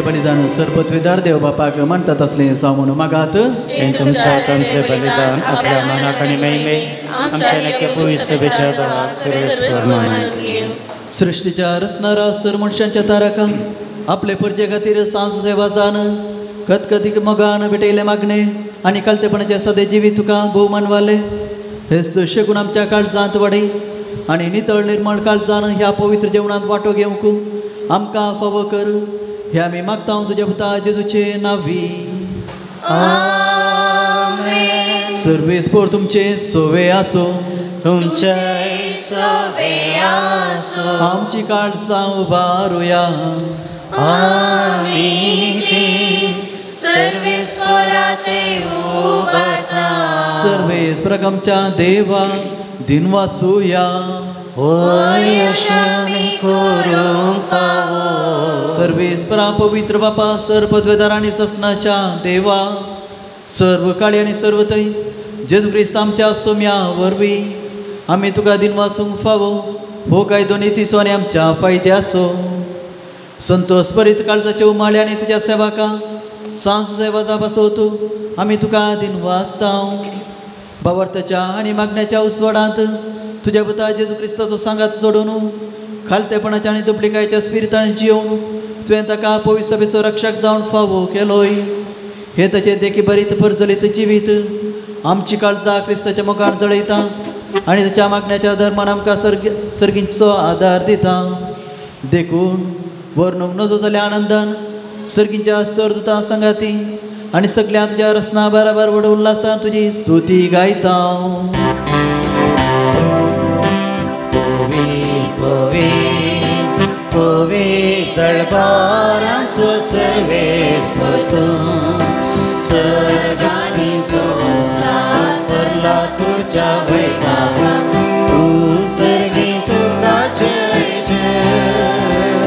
बलिदान सरपत्वेदार देव बापाक म्हणतात असले जावं म्हणून मागात. तुमच्या हातांतले बलिदान आपल्या मनाक आनी महिमे आमच्या नक्की सभेच्या दळाक सृष्टीच्या रचणारा सर मनशांच्या तारका आपले परजे खातीर सांजू सेवाजान कतकदीक मोगान भेटयले मागणे आनी कालतेपणाचे सदे जिवीत तुका भोवमान वाले हेच शेगून आमच्या काळजांत वाडय आनी नितळ निर्मळ काळजान ह्या पवित्र जेवणांत वांटो घेवंक आमकां फावो कर. हे आमी मागता तुज्या पुता जेजूचे नावी. सर्वेस्पोर तुमचे सोवे आसो तुमचे सोवे आसो. आमची काळजां उबारुया आमी सर्वेस्पोराते उबारता. सर्वेस्पराक आमच्या देवा दिनवासुया होय अशें आमी करूंक फावो. सर्वेस्परा पवित्र बापा, सर्व पदवेदार आनी ससनाच्या देवा, सर्व काळी आनी सर्व थंय जेजू क्रिस्त आमच्या सोम्या वरवीं आमी तुका दिनवासूंक फावो हो कायदो नितीचो आनी आमच्या फायद्याचो। संतोष बरीत काळजाचे उमाळे आनी तुज्या सेवाका सांज सेवा जावपाचो तूं आमी तुका दिनवासता। बावर्थाच्या आनी मागण्याच्या उजवाडांत तुज्या पुता जेजू क्रिस्ताचो सांगात जोडून खालतेपणाच्या आनी दुबलिकायच्या स्पिरितान जियोवन तुवें ताका पवित्र सभेचो रक्षक जावन फावो केलोय। हे ताचे देखी बरीत परजलीत जिवीत आमची काळजां क्रिस्ताच्या मोगान जळयता आनी ताच्या मागण्याच्या धर्मान आमकां सर्गींचो आदार दिता। देखून वर्णूंक नजो जाल्या आनंदान सर्गींच्या सरदुतां सांगाती आनी सगळ्या तुज्या रसना बराबर व्हड उल्हासान तुजी स्तुती गायता। पवित्र सर्वेस्पर सर्गानी संसार भरला तुझ्या वैभवान, तूं सर्गी तुका जय जय।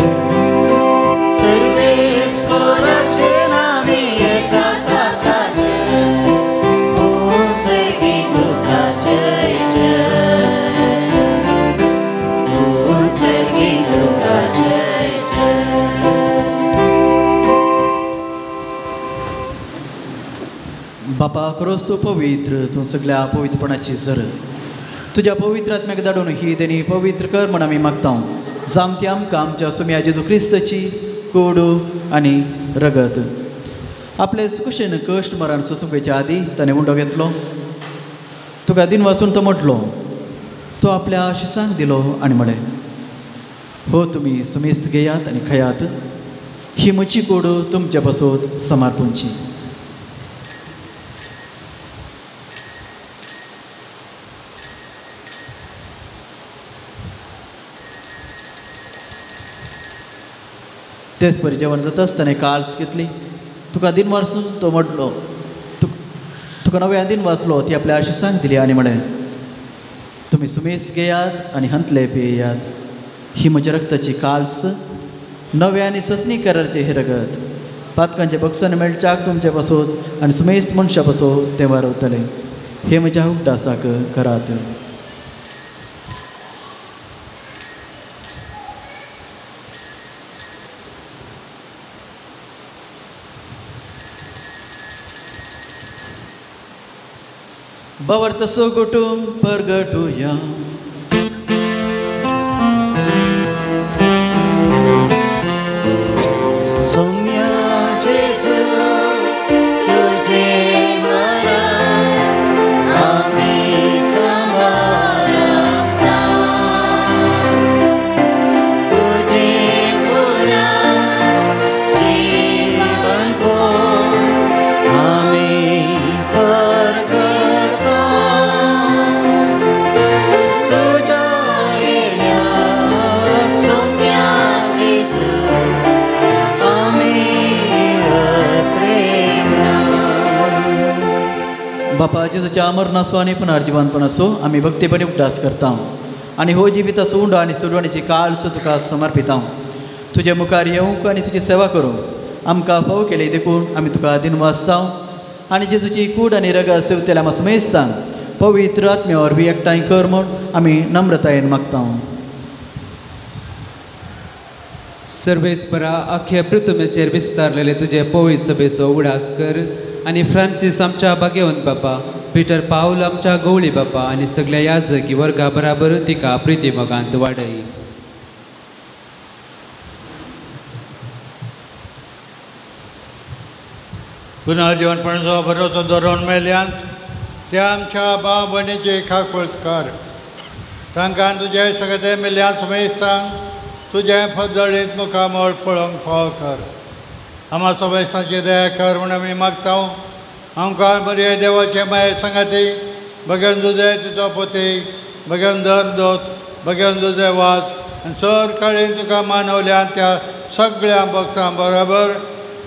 सर्वेस्पराचे नांवी येता ताका जय, तूं सर्गी तुका जय जय, तूं सर्गी तुका जय जय। बापा खरोच तूं पवित्र, तूं सगळ्या पवित्रपणाची जर तुज्या पवित्र आत्म्याक धाडून ही तेणी पवित्र कर म्हण आमी मागता। जावं ती आमकां आमच्या सुम्या जेजू क्रिस्ताची कोडू आनी रगत। आपले कुशेन कश्ट मरण सोसूंक आदी ताणें उंडो घेतलो, तुका दिन वाचून तो म्हटलो, तो आपल्या शिसांक दिलो आनी म्हळें, हो तुमी सुमेस्त घेयात आनी खायात, ही म्हजी कोडू तुमच्या पासत समर्पूंची। तेच परी जेवण जाता आसतना काळस घेतली, तुका दिन वाचून तो म्हटलो, तुका नव्या दिन वाचलो, ती आपल्या आशिसांक दिली आनी म्हळें, तुमी सुमेस्त घेयात आनी हंतले पियेयात, ही म्हज्या रक्ताची काळस नव्या आनी ससनी करारचें हें रगत पातकांचे बक्षान मेळच्याक तुमचे पासत आनी सुमेस्त मनशां पासत तें वारवतलें। हें म्हज्या उगडासाक करात। बावर तसो गोटू परगटूया। सौम्या जेजू तुझे मरण आमी समर्पता, तुझे पुनर्जीवन आमी परगटता, तुझ्या येण्या सौम्या जेजू. बापा जेजूच्या मरणाचो आनी पुनर्जीवनपणाचो आमी भक्तीपणी उगडास करता आनी हो जिविताचो उंडो आनी सोडवणीची काळस तुका समर्पिता। तुजे मुखार येवंक आनी तुजी सेवा करूंक आमकां फावो केली देखून आमी तुका दिनवासता आनी जेजूची कूड आनी रगत सेवतेल्या आमकां सुमेस्तान पवित्र आत्म्या वरवीं एकठांय कर म्हूण आमी नम्रतायेन मागता। सर्वेस्परा अख्ख्या पृथ्वीचेर विस्तारलेले तुजे पवित्र सभेचो उगडास कर आनी फ्रांसीस आमच्या भाग्यवंत बापा, पीटर पावल आमच्या गवळी बापा आनी सगळ्या याजकी वर्गा बराबर तिका प्रिती मोगांत वाडय। पुनर्जीवनपणाचो भरोसो दवरून मेल्यांत त्या आमच्या भाव भयणीची खाकूळ कर, तांकां तुजे सगळे मेल्यांत समेस्तांक तुजें फजळीत मुखामळ पळोवंक फावो कर। आम्हा समेस्तांची दया कर म्हूण आमी मागता। आमकां बरे देवाचे माये सांगाती बगेन तुजे तिचो पोती बगेन धर्म दोत बगेन तुजे वास आनी सर काळीन तुका मानवल्यान त्या सगळ्या भक्तां बरोबर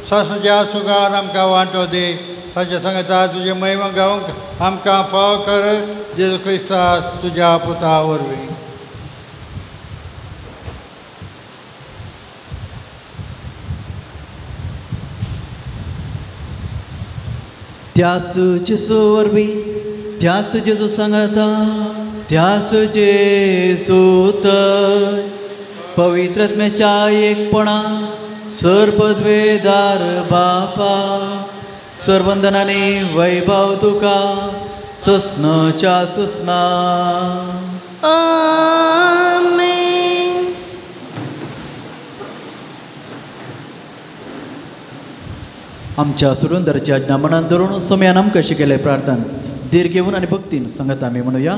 सासूच्या सुखान आमकां वांटो दी। ताच्या सांगता तुजे महिमा गावंक आमकां फावो कर जेजू क्रिस्ता तुज्या पुता वरवीं. त्यास जेजू वरवीं, त्यास जेजू सांगाता, त्यास जेजू तर पवित्रत्म्याच्या एकपणा सर्पद्वेदार बापा सर्वंदनाने वैभव तुका ससनच्या ससना. आमेन. आमच्या सुरुंदरची आज्ञा मनान धरून सोम्यान आमकां शिकयलें प्रार्थन धीर घेवन आनी भक्तीन सांगत आमी म्हणुया.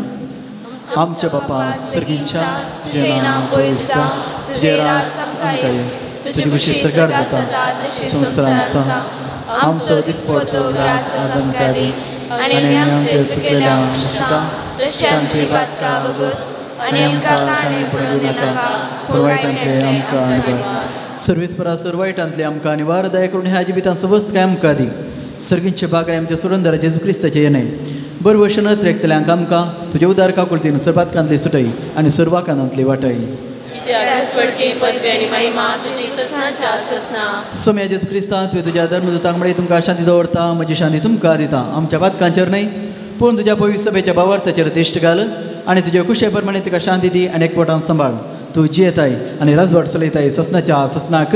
आमच्या बापा सर्गीच्या, तुजें नांव पवित्र जावं, तुजें राज आमकां येवं, तुजी खुशी सगळ्यार जाता तशी संवसारांत आसा. आमचो दिसपडतो ग्रास आज आमकां दी आनी आमचे चुकलेल्या शिता तशी आमची पातकां भोगोस आनी आमकां ताणे पडूं दिनाका, पूण वायटांतले आमकां निवार. सर्वेस्परा सर वायटांतले आमकां निवार, दया करून ह्या जिवितांत सवस्त काय आमकां दी. सर्गींचे बागाय आमच्या सुरंदरा जेजू क्रिस्ताचे येणे बरवश न त्रेकतल्यांक आमकां तुजे उदार काकुळतीन सर्वातकांतली सुटई आनी सर्वाकानांतली वाटई. सोम्या जेजू क्रिस्ता, तुवें तुज्या धर्मदूतांक म्हळें तुमकां शांती दवरता, म्हजी शांती तुमकां दिता. आमच्या पातकांचेर न्हय पूण तुज्या पवित्र सभेच्या भावार्थाचेर दिश्ट घाल आनी तुज्या कुशे प्रमाणे तुका शांती दी आनी एकवटान सांबाळ. तूं जियेताय आनी राजवाट चलयताय ससनाच्या ससनाक.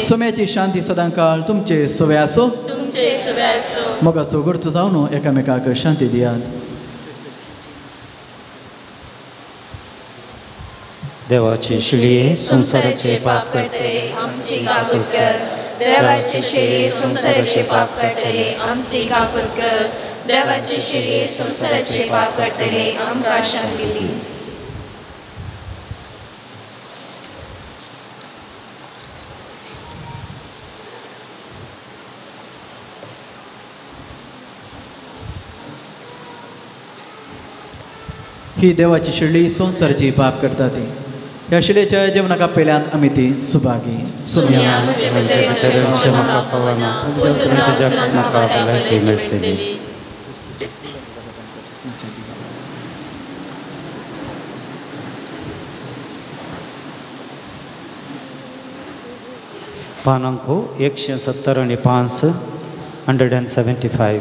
सोम्याची शांती सदांकाळ तुमचे सवे आसो. मोगाचो गुर्च जावन एकामेकाक शांती दियात. देवाची शिळये संसाराचे पाप करतले आमची काकूत कर. देवाची शिळये संसाराचे पाप करतले आमची काकूत कर. देवाची शिळये संसाराचे पाप करतले आमकां शांती दी. ही देवाची शिळी संवसाराची पाप करता ती. ह्या शिळेच्या जेवणाक आपल्यान आमी ती सुभागी. पानांको 175 175.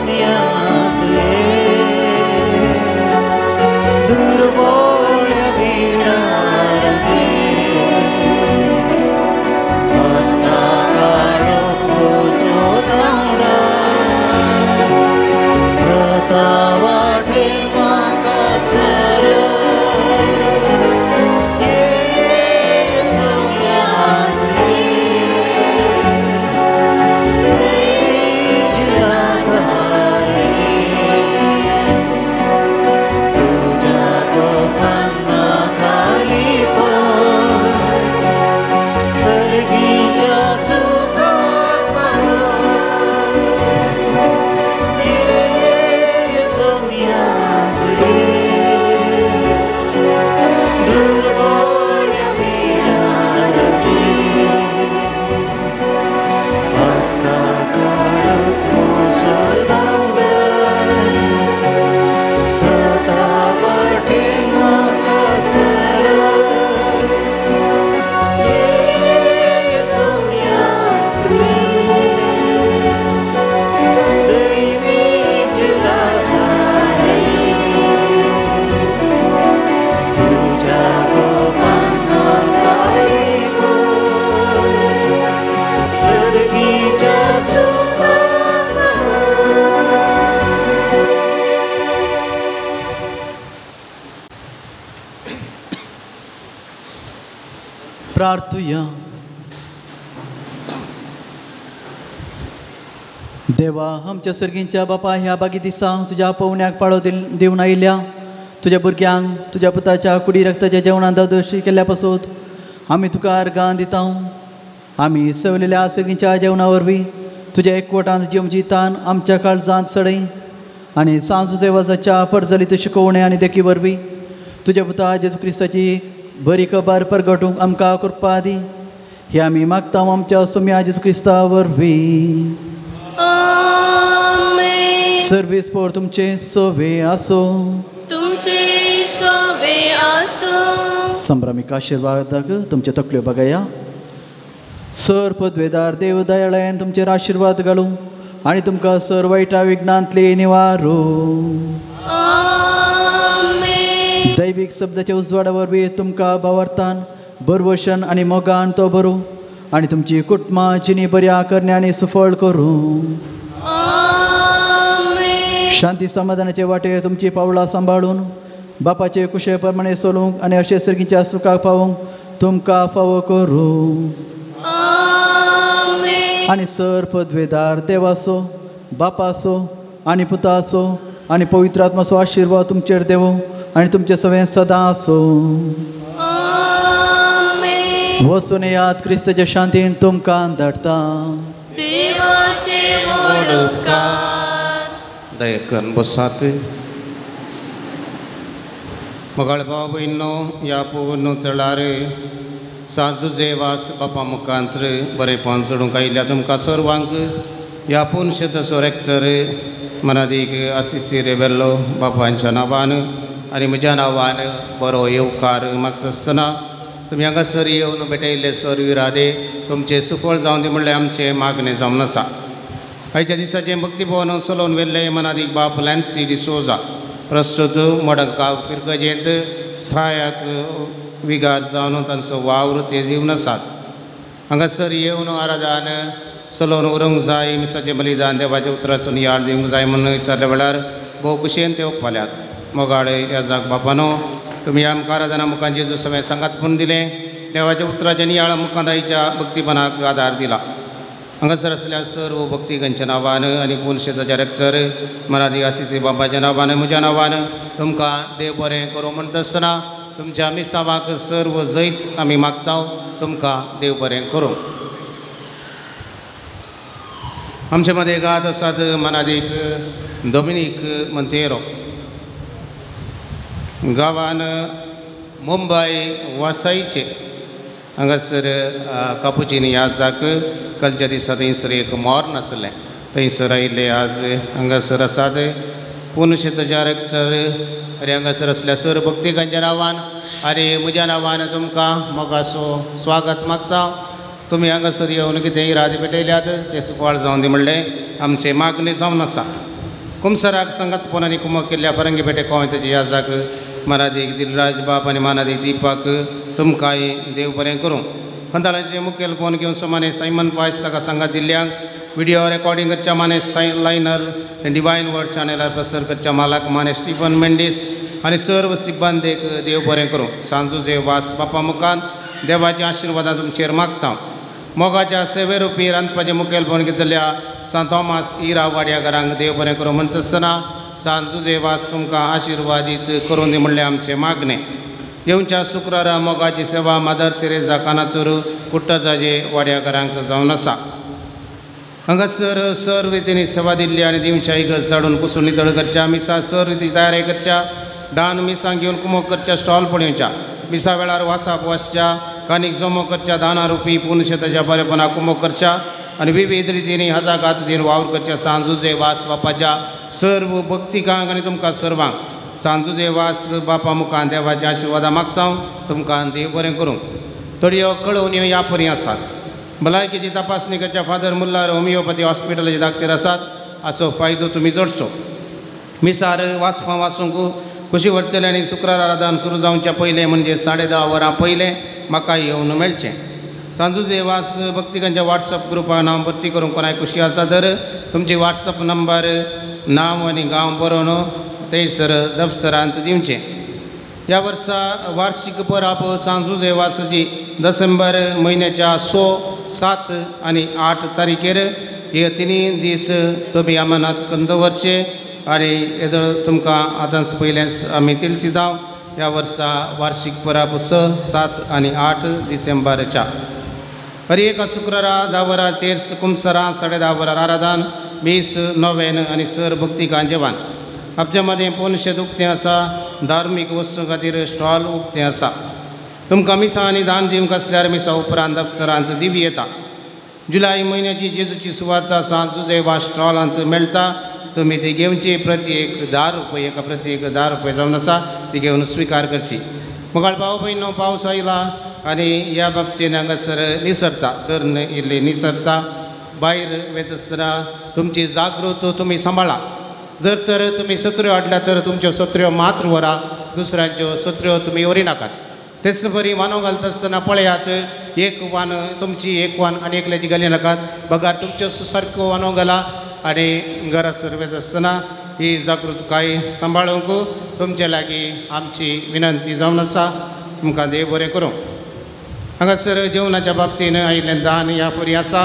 सोम्यांत दुर्बोळ्या बिडार पत्ता काडो पोसो धांवडा सता वाटे म्हाका सर प्रार्थुया. देवा आमच्या सर्गींच्या बापा ह्या बागी दिसा तुज्या पवण्याक पाळो दिवन आयिल्ल्या तुज्या भुरग्यांक तुज्या पुताच्या कुडी रक्ताच्या जेवणान दादोशी केल्ल्या पासून आमी तुका अर्गां दिता. आमी सवलेल्या सर्गींच्या जेवणा वरवीं तुज्या एकवटांत जीवन जितान आमच्या काळजांत सडय आनी सांजू वाजाच्या परजलीत शिकोवणे आनी देखी वरवीं तुज्या पुता जेजू क्रिस्ताची बरी खबर परगटूंक आमकां कृपा दी. हे आमी मागता आमच्या सोम्या जेजू क्रिस्ता वरवीं. सर्वीस पोर तुमचे सोवे आसो, तुमचे सोवे आसो. संभ्रमीक आशिर्वादाक तुमचे तकल्यो बघया. सर पदवेदार देव दयाळायन तुमचेर आशिर्वाद घालूं आनी तुमकां सर वायटा विघ्नांतले निवारू. दैवीक शब्दाच्या उजवाडा वरवीं तुमकां भावार्थान बरवशन आनी मोगान तो बरूं आनी तुमची कुटुंबां जिणी बऱ्या करण्यांनी सुफळ करूं. शांती समाधानाचे वाटेर तुमची पावलां सांबाळून बापाचे कुशे प्रमाणे चलूंक आनी अशे सर्गीच्या सुखाक पावूंक तुमकां फावो करूं. आनी सर पदवेदार देवाचो बापाचो आनी पुताचो आनी पवित्र आत्माचो आशिर्वाद तुमचेर देवो आनी तुमचे सगळें सदां आसूं. वचून याद क्रिस्ताच्या शांतीन तुमकां धाडटा. दया करून बसात. मगाळ भाव भयणो ह्या पूर्ण तळार सांजू जेवास बापा मुखांत बरेपण सोडूंक आयिल्ल्या तुमकां सर्वांक ह्या पूर्ण शेतसो रेक्टर मनादीक आसिसी रेबेल्लो बापांच्या नांवान आनी म्हज्या नांवान बरो येवकार मागता आसतना तुमी हांगासर येवन भेटयल्ले सर विरादे तुमचें सुफळ जावन दी म्हणल्यार आमचें मागणें जावन आसा. आयच्या दिसाचें भक्तीभवन चलोवन व्हेल्ले मनादीक बाप लॅन्सी डिसोजा प्रस्तुत मडगांव फिरगजेंत सहायक विगार जावन तांचो वावर ते दिवन आसात. हांगासर येवन आराधन चलोवन उरूंक जाय मिसाचें बलिदान देवाच्या उतरासून याद दिवंक जाय म्हणून विचारल्या वेळार भोव खुशयेन ते उपपाल्यात. मोगाळे याजाक बापानो तुमी आमकां आराधना मुखार जेजू सगळें सांगात म्हूण दिलें देवाच्या उतराच्या नियाळा मुखार आयच्या भक्तीपणाक आदार दिला. हांगासर आसल्या सर्व भक्तिगणच्या नांवान आनी पुनशेताच्या रेक्टर मनादी आसिसी बाबाच्या नांवान म्हज्या नांवान तुमकां देव बरें करूं म्हणटा आसतना तुमच्या मिसावाक सर्व जैत आमी मागता तुमकां देव बरें करूं. आमचे मदें गात आसात मनादीक डोमिनीक मंतेरो गांवान मुंबय वासाईचे हांगासर कापुचीन याजाक कालच्या दिसा थंयसर एक मॉर्न आसलें थंयसर आयिल्ले आज हांगासर आसात पुनशेताच्या रेक्टर आनी हांगासर आसल्या सर भक्तिकांच्या नांवान आनी म्हज्या नांवान तुमकां मोगाचो स्वागत मागता. तुमी हांगासर येवन कितें इरादे पेटयल्यात तें सुफळ जावन दी म्हणलें आमचें मागणें जावन आसा. कुमसराक संगत पोन आनी कुमक केल्ल्या फरंगी पेटे कोवेंताचे याजाक मानादीक दिलराज बाप आनी मानादीक दीपक तुमकांय देव बरें करूं. खंदाळाचे मुखेल फोन घेवन सुमाने सायमन पायस ताका सांगात दिल्ल्यांक व्हिडिओ रेकॉर्डिंग करच्या माने लायनल डिवायन वर्ड चॅनलार प्रसार करच्या मालक माने स्टीफन मेंडीस आनी सर्व सिब्बंदेक देव बरें करूं. सांजू देव वास बापा मुखान देवाच्या आशिर्वादान तुमचेर मागता. मोगाच्या सेवेरुपी रांदपाचें मुखेलपण घेतल्या सांत थॉमास इरा वाड्या घरांक देव बरें करूं म्हणटा आसतना सांजू देवास तुमकां आशिर्वादीत करून दी म्हणलें आमचें मागणें. येवच्या शुक्रारा मोगाची सेवा मादर तेरेजा कानातूर कुट्टाजाजे वाड्या घरांक जावन आसा. हांगासर सर रितीनी सेवा दिल्ली आनी दिवच्या इगर्ज झाडून पुसून नितळ करच्या, मिसां सर रिती तयारी करच्या, दान मिसां घेवन कुमोक करच्या, स्टॉल पळोवच्या, मिसा वेळार वासाप वाचच्या, कानीक जमो करच्या, दाना रुपी पुनशेताच्या बरेपणा कुमोक करच्या आनी विविध रितीनी हाताक हात दिवन वावर करच्या. सांजुजे वास बापाच्या सर्व भक्तिकांक आनी तुमकां सर्वांक सांजुजे वास बापा मुखान देवाच्या आशिर्वादा मागता. तुमकां देव बरें करूं. थोड्यो कळोवण्यो ह्या परी आसात. भलायकेची तपासणी करच्या फादर मुल्लार होमिओपॅथी हॉस्पिटलाचे डाक्टर आसात, हाचो फायदो तुमी जोडचो. मिसार वाचपां वाचूंक खुशी व्हरतले आनी शुक्रार आराधन सुरू जावच्या पयलें म्हणजे 10:30 वरां पयलें म्हाका येवन मेळचें. सांजुजे वास भक्तिकांच्या वॉट्सअप ग्रुपार नांव भरती करूंक कोणाक खुशी आसा तर तुमची वॉट्सअप नंबर नांव आनी गांव बरोवन थंयसर दफ्तरांत दिवचें. ह्या वर्सा वार्षिक परब सांजुजे वासाची डिसेंबर म्हयन्याच्या 6, 7 आनी 8 तारखेर हे तिनूय दीस तुमी अमनात करून दवरचे आनी येदोळ तुमकां आतांच पयलेंच आमी तिळसिदांव. ह्या वर्सा वार्षिक परब 6, 7 आनी 8 डिसेंबरच्या. हर एका शुक्रारा 10 वरां तेर्स, कुमसरां 10:30 वरां आराधन, मीस नोवेन आनी सर भक्तिकां जेवण. आमच्या मदें पोनशेत उक्तें आसा. धार्मीक वस्तूं खातीर स्टॉल उक्तें आसा. तुमकां मिसां आनी दान दिवंक आसल्यार मिसा उपरांत दफ्तरांत दिवं येता. जुलय म्हयन्याची जेजूची सुवार्ता सांजुजे वा स्टॉलांत मेळटा. तुमी ती घेवची. प्रति एक 10 रुपये, एका प्रति एक 10 रुपये जावन आसा, ती घेवन स्विकार करची. मुखार भाव भयणो पावस आयला आनी ह्या बाबतीन हांगासर निसरता, तर इल्ली निसरता. भायर वयता आसतना तुमची जागृत तुमी सांबाळा. जर तर तुमी सत्र्यो हाडल्या तर तुमच्यो सत्र्यो मात्र व्हरा, दुसऱ्यांच्यो सत्र्यो तुमी व्हरी नाकात. तेच बरी वानो घालता आसतना पळयात, एक वान तुमची एक वान आनी एकल्याची घाली नाकात, बगार तुमच्यो सारक्यो वानो घाला आनी घरासर वयता आसतना ही जागृतकाय सांबाळूंक तुमचे लागीं आमची विनंती जावन आसा. तुमकां देव बरें करूं. हांगासर जेवणाच्या बाबतीन आयिल्लें दान ह्या फुरी आसा.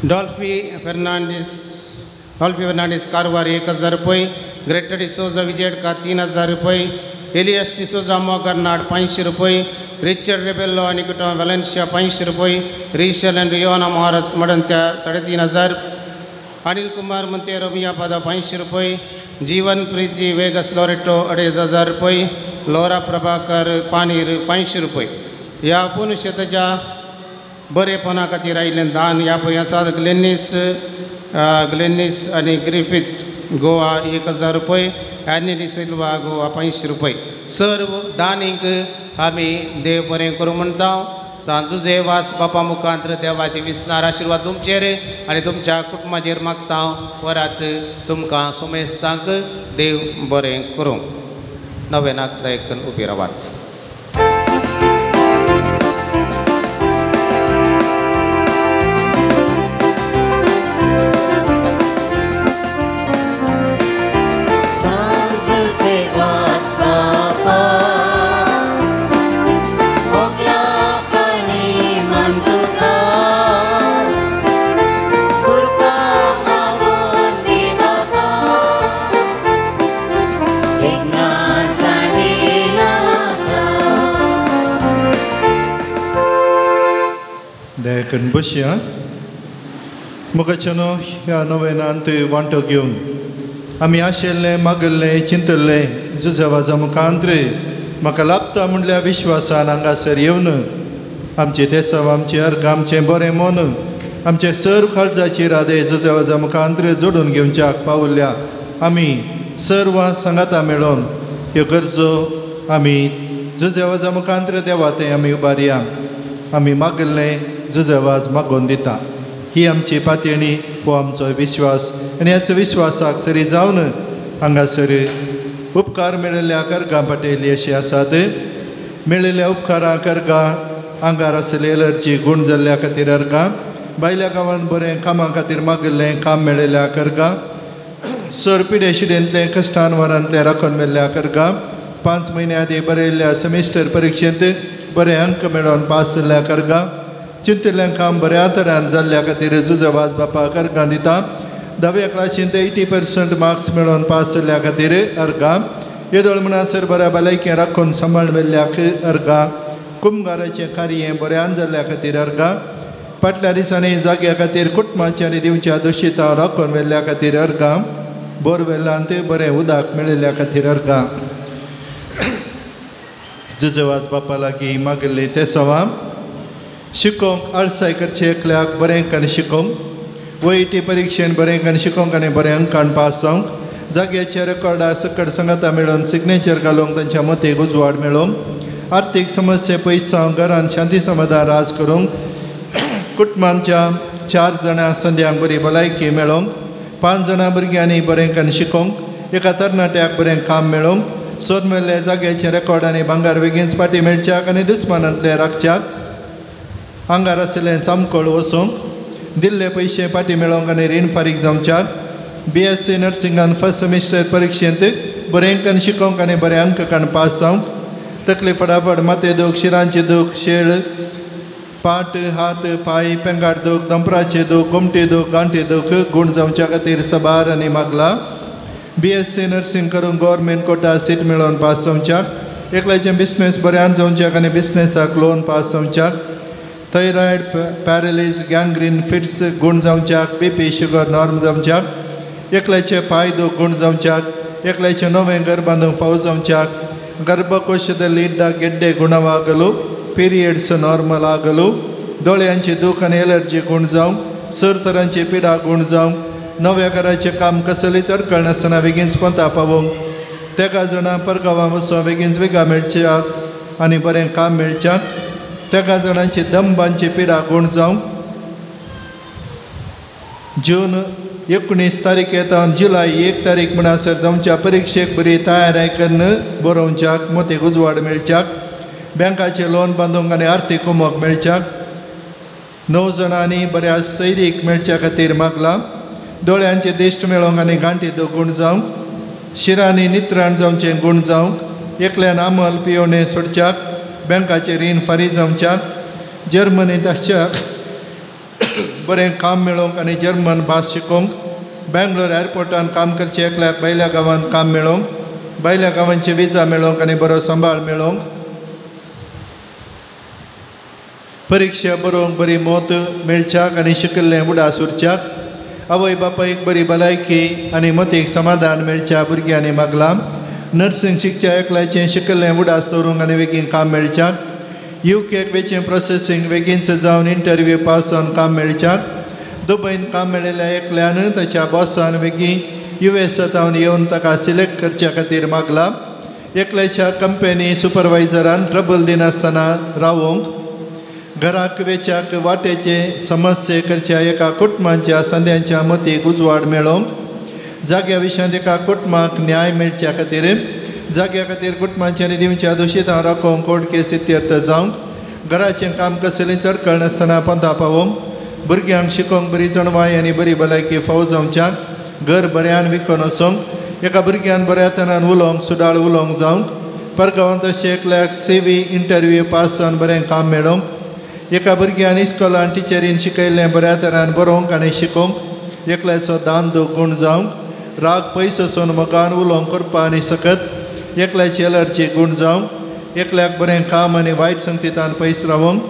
डॉल्फी फर्नांडीस कारवार 1000 रुपये, ग्रेटर डिसोजा विजेडका 3000 रुपये, एलियस डिसोजा मोगरनाड 500 रुपये, रिचर्ड रेबेल्लो आनी कुटुंब वेलेन्शिया 500 रुपये, रिशल आनी रियोना मोहारस मडंत्या 3500, अनिल कुमार मंतेरो मियापादा 500 रुपये, जीवन प्रीती वेगस लोरेटो 2500 रुपये, लोरा प्रभाकर पानीर 500 रुपये. ह्या पुनशेताच्या बरेपणा खातीर आयिल्लें दान ह्या परी आसा. ग्लेनीस आनी ग्रिफीथ गोवा 1000 रुपये, एनी डिसिल्वा गोवा 500 रुपये. सर्व दानींक आमी देव बरें करूं म्हणटा. सांजुजे वास बापा मुखांत देवाचे विस्नार आशिर्वाद तुमचेर आनी तुमच्या कुटुंबाचेर मागता. वरात तुमकां सुमेस्तांक देव बरें करूं. नवेनाक लायकन उबी रावात. बसया मोगाच्यानो ह्या नवेनांत वांटो घेवन आमी आशिल्लें मागल्लें चिंतल्लें जुजवाजा मुखांत म्हाका लाभता म्हणल्या विश्वासान हांगासर येवन आमचे देसाव आमचे अर्घ आमचें बरें मन आमचे सर्व काळजाची राधे जुजवाजा मुखांत जोडून घेवच्याक पावल्या आमी सर्वां सांगाता मेळोवन ह्यो गरजो आमी जुजवाजा मुखांत देवा तें आमी उबारया. आमी मागल्लें जुजवाज मागोवन दिता. ही आमची पातयेणी हो आमचो विश्वास. आनी ह्याच विश्वासाक सरी जावन हांगासर उपकार मेळिल्ल्या कर्गां पाटयल्ली अशी आसात. मेळिल्ल्या उपकारां कर्गां आंगार आसले एलर्जी गूण जाल्ल्या खातीर अर्गां, भायल्या गांवांत बरें कामां खातीर मागिल्लें काम मेळिल्ल्या कर्गां, सर पिडे शिडेंतलें कश्टान वरांतलें राखून मेल्ल्या कर्गां, 5 म्हयन्या आदीं बरयल्ल्या सेमिस्टर परिक्षेंत बरे अंक मेळोवन पास जाल्ल्या कर्गां, चिंतिल्लें काम बऱ्या तरान जाल्ल्या खातीर जुजवाज बापा कर्गां दिता. 10व्या क्लासींत 80% मार्क्स मेळोवन पास जाल्ल्या खातीर अर्गां, येदोळ म्हणसर बऱ्या भलायकें राखून सांबाळ मेल्ल्याक अर्गां, कुमगाराचें कार्य बऱ्यान जाल्ल्या खातीर अर्गां, फाटल्या दिसांनी जाग्या खातीर कुटुंबाच्या आनी दिवच्या दोशितां राखून व्हेल्ल्या खातीर अर्गां, बोरवेलांत बरें उदक मेळिल्ल्या खातीर अर्गां. जुजवाज बापा लागीं मागिल्ली ते सवां शिकोवंक आळसाय करचे एकल्याक बरें अंकान शिकोवंक, OET परिक्षेन बरें अंकान शिकोवंक आनी बरें अंकान पास जावंक, जाग्याच्या रेकॉर्डा सकट सांगाता मेळोवन सिग्नेचर घालूंक तांच्या मतेक उजवाड मेळोवंक, आर्थीक समस्ये पयस जावंक, घरान शांती समाधान राज करूंक, कुटुंबांच्या 4 जाणां संद्यांक बरी भलायकी मेळोवंक, 5 जाणां भुरग्यांनी बरें अंकान शिकोवंक, एका तरणाट्याक बरें काम मेळोवंक, सोद मेळ्ळे जाग्याचे रेकॉर्ड आनी भांगर बेगीनच फाटीं मेळच्याक आनी दुस्मानांतलें राखच्याक, आंगार आशिल्लें सामकोळ वचूंक, दिल्ले पयशे फाटीं मेळोवंक आनी रीण फारीक जावच्याक, BSc नर्सिंगान फर्स्ट सेमिस्टर परिक्षेंत बरें अंकान शिकोवंक आनी बरे अंक काण पास जावंक, तकली फटाफट माथें दूख, शिरांची दूख, शेळ, पाट, हात, पांय, पेंगाट दूख, दंपराचे दूख, गोमटी दूख, गांठी दूख गूण जावच्या खातीर सबार आनी मागला. BSc nursing करूंक गव्हर्मेंट कोटा सीट मेळोवन पास जावच्याक, एकल्याचें बिजनेस बऱ्यान जावच्याक आनी बिजनेसाक लोन पास जावच्याक, थायरॉयड, पॅरलीज, गँग्रीन, फिट्स गूण जावच्याक, BP sugar norm जावच्याक, एकल्याचे पांय दूख गूण जावच्याक, एकल्याचें नवें घर बांदूंक फावो जावच्याक, गर्भकोशದಲ್ಲಿ ಇದ್ದ ಗೆಡ್ಡೆ ಗುಣವಾಗಲು, पीरियड्स नॉर्मल ಆಗಲು, दोळ्यांची दूख आनी एलर्जी गूण जावंक, सर तरांची पिडा गूण जावंक, नव्या घराचें काम कसलीच अडकळ नासतना बेगीन पोंता पावोवंक, तेगा जाणां परगांवां वचोन बेगीन विगा मेळच्याक आनी बरें काम मेळच्याक, तेगा जाणांची दंबांची पिडा गूण जावंक, जून 19 तारीख येता जुलय 1 तारीख म्हणसर जावच्या परिक्षेक बरी तयारी करून बरोवच्याक, मोतीक उजवाड मेळच्याक, बँकाचें लोन बांदूंक आनी आर्थीक कुमक मेळच्याक, 9 जाणांनी बऱ्या सैरीक मेळच्या खातीर मागलां, दोळ्यांचे दिश्ट मेळोवंक आनी गांठी गूण जावंक, शिरांनी नित्राण जावचें गूण जावंक, एकल्यान आमल पियोवणें सोडच्याक, बँकाचें रीण फारीक जावच्याक, जर्मनींत आसच्याक बरें काम मेळोवंक आनी जर्मन भास शिकोवंक, बेंगलोर एअरपोर्टान काम करचें एकल्याक भायल्या गांवांत काम मेळोवंक, भायल्या गांवांची विजा मेळोवंक आनी बरो सांबाळ मेळोवंक, परिक्षा बरोवंक बरी मौत मेळच्याक आनी शिकिल्लें उडास उरच्याक, आवय बापायक बरी भलायकी आनी मतीक समाधान मेळच्या भुरग्यांनी मागलां, नर्सिंग शिकच्या एकल्याचें शिकिल्लें उडास दवरूंक आनी बेगीन काम मेळच्याक, UK वेचें प्रोसेसींग बेगीनच जावन इंटरव्यू पास जावन काम मेळच्याक, दुबयन काम मेळिल्ल्या एकल्यान ताच्या बॉसान बेगीन US तावन येवन ताका सिलेक्ट करच्या खातीर मागलां, एकल्याच्या कंपनी सुपरवायझरान ट्रबल दिनासतना रावोवंक, घराक वेच्याक वाटेचे समस्ये करच्या एका कुटुंबाच्या संद्यांच्या मतीक उजवाड मेळोवंक, जाग्या विशयांत एका कुटुंबाक न्याय मेळच्या खातीर, जाग्या खातीर कुटुंबाच्या आनी दिवच्या दोशितां राखोवंक कोर्ट केस इत्यर्थ जावंक, घराचें काम कसलेंच अडकळ नासतना पंदा पावोवंक, भुरग्यांक शिकोवंक बरी जाणवाय आनी बरी भलायकी फावो जावच्याक, घर बऱ्यान विकून वचोंक, एका भुरग्यान बऱ्या तरान उलोवंक सुडाळ उलोवंक जावंक, परगांवांत अशें एकल्याक CV interview पास जावन बरें काम मेळोवंक, एका भुरग्यान इस्कॉलान टिचरीन शिकयल्लें बऱ्या तरान बरोवंक आनी शिकोवंक, एकल्याचो दान दूख गूण जावंक, राग पयस वचून मोगान उलोवंक करपा आनी सकत, एकल्याची एलर्जी गूण जावंक, एकल्याक बरें काम आनी वायट संगतीतान पयस रावोवंक,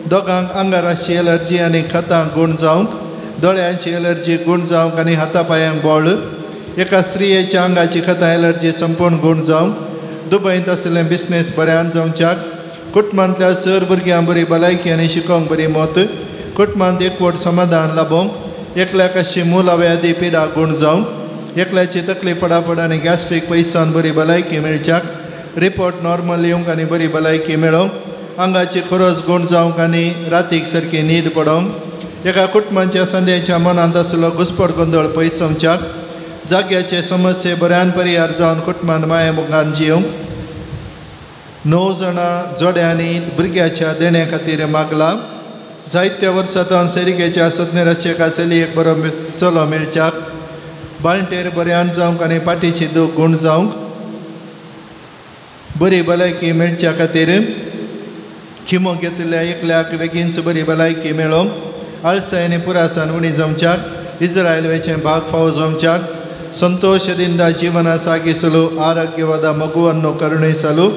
दोगांक आंगार आसची एलर्जी आनी खतांक गूण जावंक, दोळ्यांची एलर्जी गूण जावंक आनी हाता पांयांक बळ, एका स्त्रियेच्या आंगाची खतां एलर्जी संपूर्ण गूण जावंक, दुबयंत आशिल्लें बिजनेस बऱ्यान जावच्याक, कुटुंबांतल्या सर भुरग्यां बरी भलायकी आनी शिकोवंक बरी मत, कुटुंबांत एकवट समाधान लाबोवंक, एकल्याक आसची मुलाव्याधी पिडा गूण जावंक, एकल्याची तकली फटाफट आनी गॅस्ट्रीक पयसान बरी भलायकी मेळच्याक, रिपोर्ट नॉर्मल येवंक आनी बरी भलायकी मेळोवंक, आंगाची खरोज गूण जावंक आनी रातीक सारकी न्हीद पडोवंक, एका कुटुंबाच्या संद्याच्या मनांत आसलो घुसपड गोंदळ पयस जावच्याक जाग्याचे समस्ये बऱ्यान परिहार जावन कुटुंबान माया मुखान जिवंक 9 जाणां जोड्यांनी भुरग्याच्या देण्या खातीर मागला. जायत्या वर्सां तावन सेरिकेच्या सोदनेराचे एका चलयेक बरो चलो मेळच्याक बाळंटेर बऱ्यान जावंक आनी पाटीची दूख गूण जावंक बरी भलायकी मेळच्या खातीर खिमो घेतिल्ल्या एकल्याक बेगीनच बरी भलायकी मेळोवंक आळसाय आनी पुरासान उणी जावच्याक इस्रायल वेचें भाग फावो जावच्याक संतोश दिंदा जिवना सागिसलो आरोग्यवादा मगुवन्नो करुणे चालू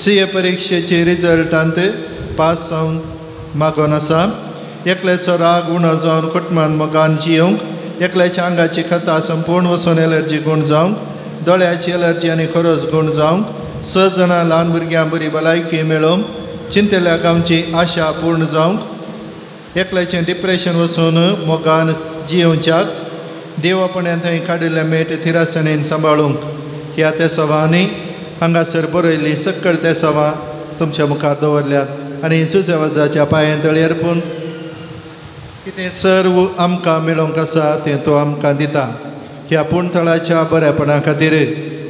सी ए परिक्षेचे रिजल्टांत पास जावन मागोन आसा. एकल्याचो राग उणो जावन कुटुंबान मोगान जियोवंक एकल्याच्या आंगाची खतां संपूर्ण वचून एलर्जी गूण जावंक दोळ्याची एलर्जी आनी खरोज गूण जावंक 6 जाणां ल्हान भुरग्यां बरी भलायकी मेळोवंक चिंतेल्या गांवची आशा पूर्ण जावंक एकल्याचें डिप्रेशन वचून मोगान जियोवच्याक देवापण्यान थंय काडिल्ले मेट थिरासणेन सांबाळूंक ह्या त्या सभांनी हांगासर बरयल्ली सक्कड त्या सभा तुमच्या मुखार दवरल्यात आनी जुजेवाजाच्या पांयां तळयेर अर्पून कितें सर्व आमकां मेळोवंक आसा तें तो आमकां दिता. ह्या पूणथळाच्या बऱ्यापणा खातीर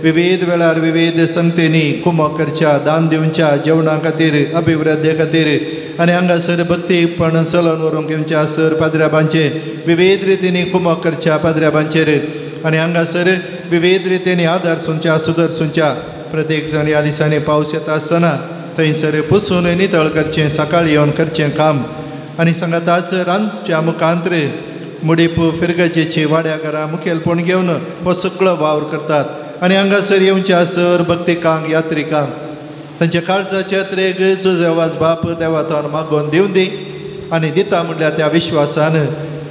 विविध वेळार विविध संगतींनी कुमक करच्या दान दिवच्या जेवणा खातीर अभिवृद्धी खातीर आनी हांगासर भक्तीपण चलोवन व्हरूंक घेवच्या सर पाद्र्याबांचे विविध रितींनी कुमक करच्या पाद्र्याबांचेर आनी हांगासर विविध रितींनी आदार सुंच्या सुदर सुंच्या प्रत्येक जाण ह्या दिसांनी पावस येता आसतना थंयसर पुसून नितळ करचें सकाळी येवन करचें काम आनी सांगाताच रांदच्या मुखांत्र मुडीप फिरगजेची वाड्या घरां मुखेलपण घेवन हो सगळो वावर करतात आनी हांगासर येवच्या सर भक्तिकांक यात्रिकांक तांच्या काळजाचे यात्रेक जुजेवाज बाप देवातान मागोवन दिवन दी आनी दिता म्हणल्यार त्या विश्वासान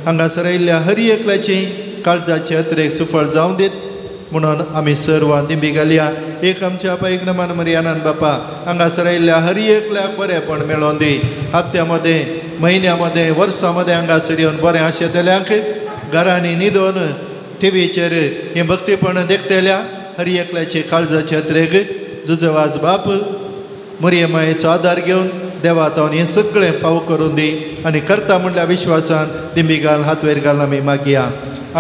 हांगासर आयिल्ल्या हर एकल्याची काळजाचे यात्रेक सुफळ जावन दीत म्हणून आमी सर्वां दिंबी घालया. एक आमच्या पायक नमान मरियानान बापा हांगासर आयिल्ल्या हर एकल्याक बरेंपण मेळोवन दी. हप्त्या मदें म्हयन्या मदें वर्सां मदें हांगासर येवन बरें आशेतल्यांक घरांनी न्हिदोन टिवीचेर हें भक्तीपण देखतल्या हर एकल्याचे काळजाचे यात्रेक जुजवाज बाप मरिये मायेचो आदार घेवन देवातावन हें सगळें फावो करून दी आनी करता म्हणल्यार विश्वासान दिंबी घाल हात वयर घाल आमी मागया.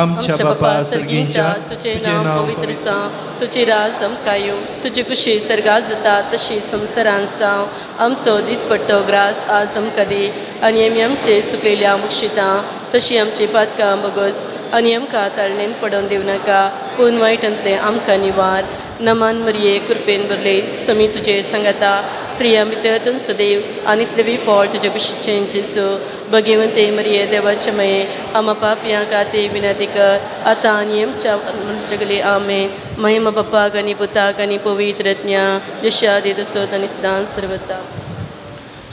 आमच्या बापा सर्गीच्या तुझे नाव पवित्र जावं, तुजी राज आमकां येवं, तुजी खुशी सर्गात जाता तशी संवसारांत जावं. आमचो दिसपट्टो ग्रास आज आमकां दी आनी आमी आमचे सुकलेल्या मुक्षितां तशी आमची पातकां बगस आनी आमकां ताळणेन पडोवन दिवं नाका पूण वायटांतलें आमकां निवार. नमान मरिये कृपेन भरले समी तुजे सांगाता स्त्रियां भितर तूं सदैव आनी सदैवी फळ तुजे कुशीचें जेजू. भगवंते मरिये देवाचे मये आमा पापयां खातीर विनंती कर आतां आनी आमच्या मरणाच्या आमेन. महिमा बापाक आनी पुताक आनी पवित्र आत्म्या जशें आदी तसोच आनी सदांच सर्वता.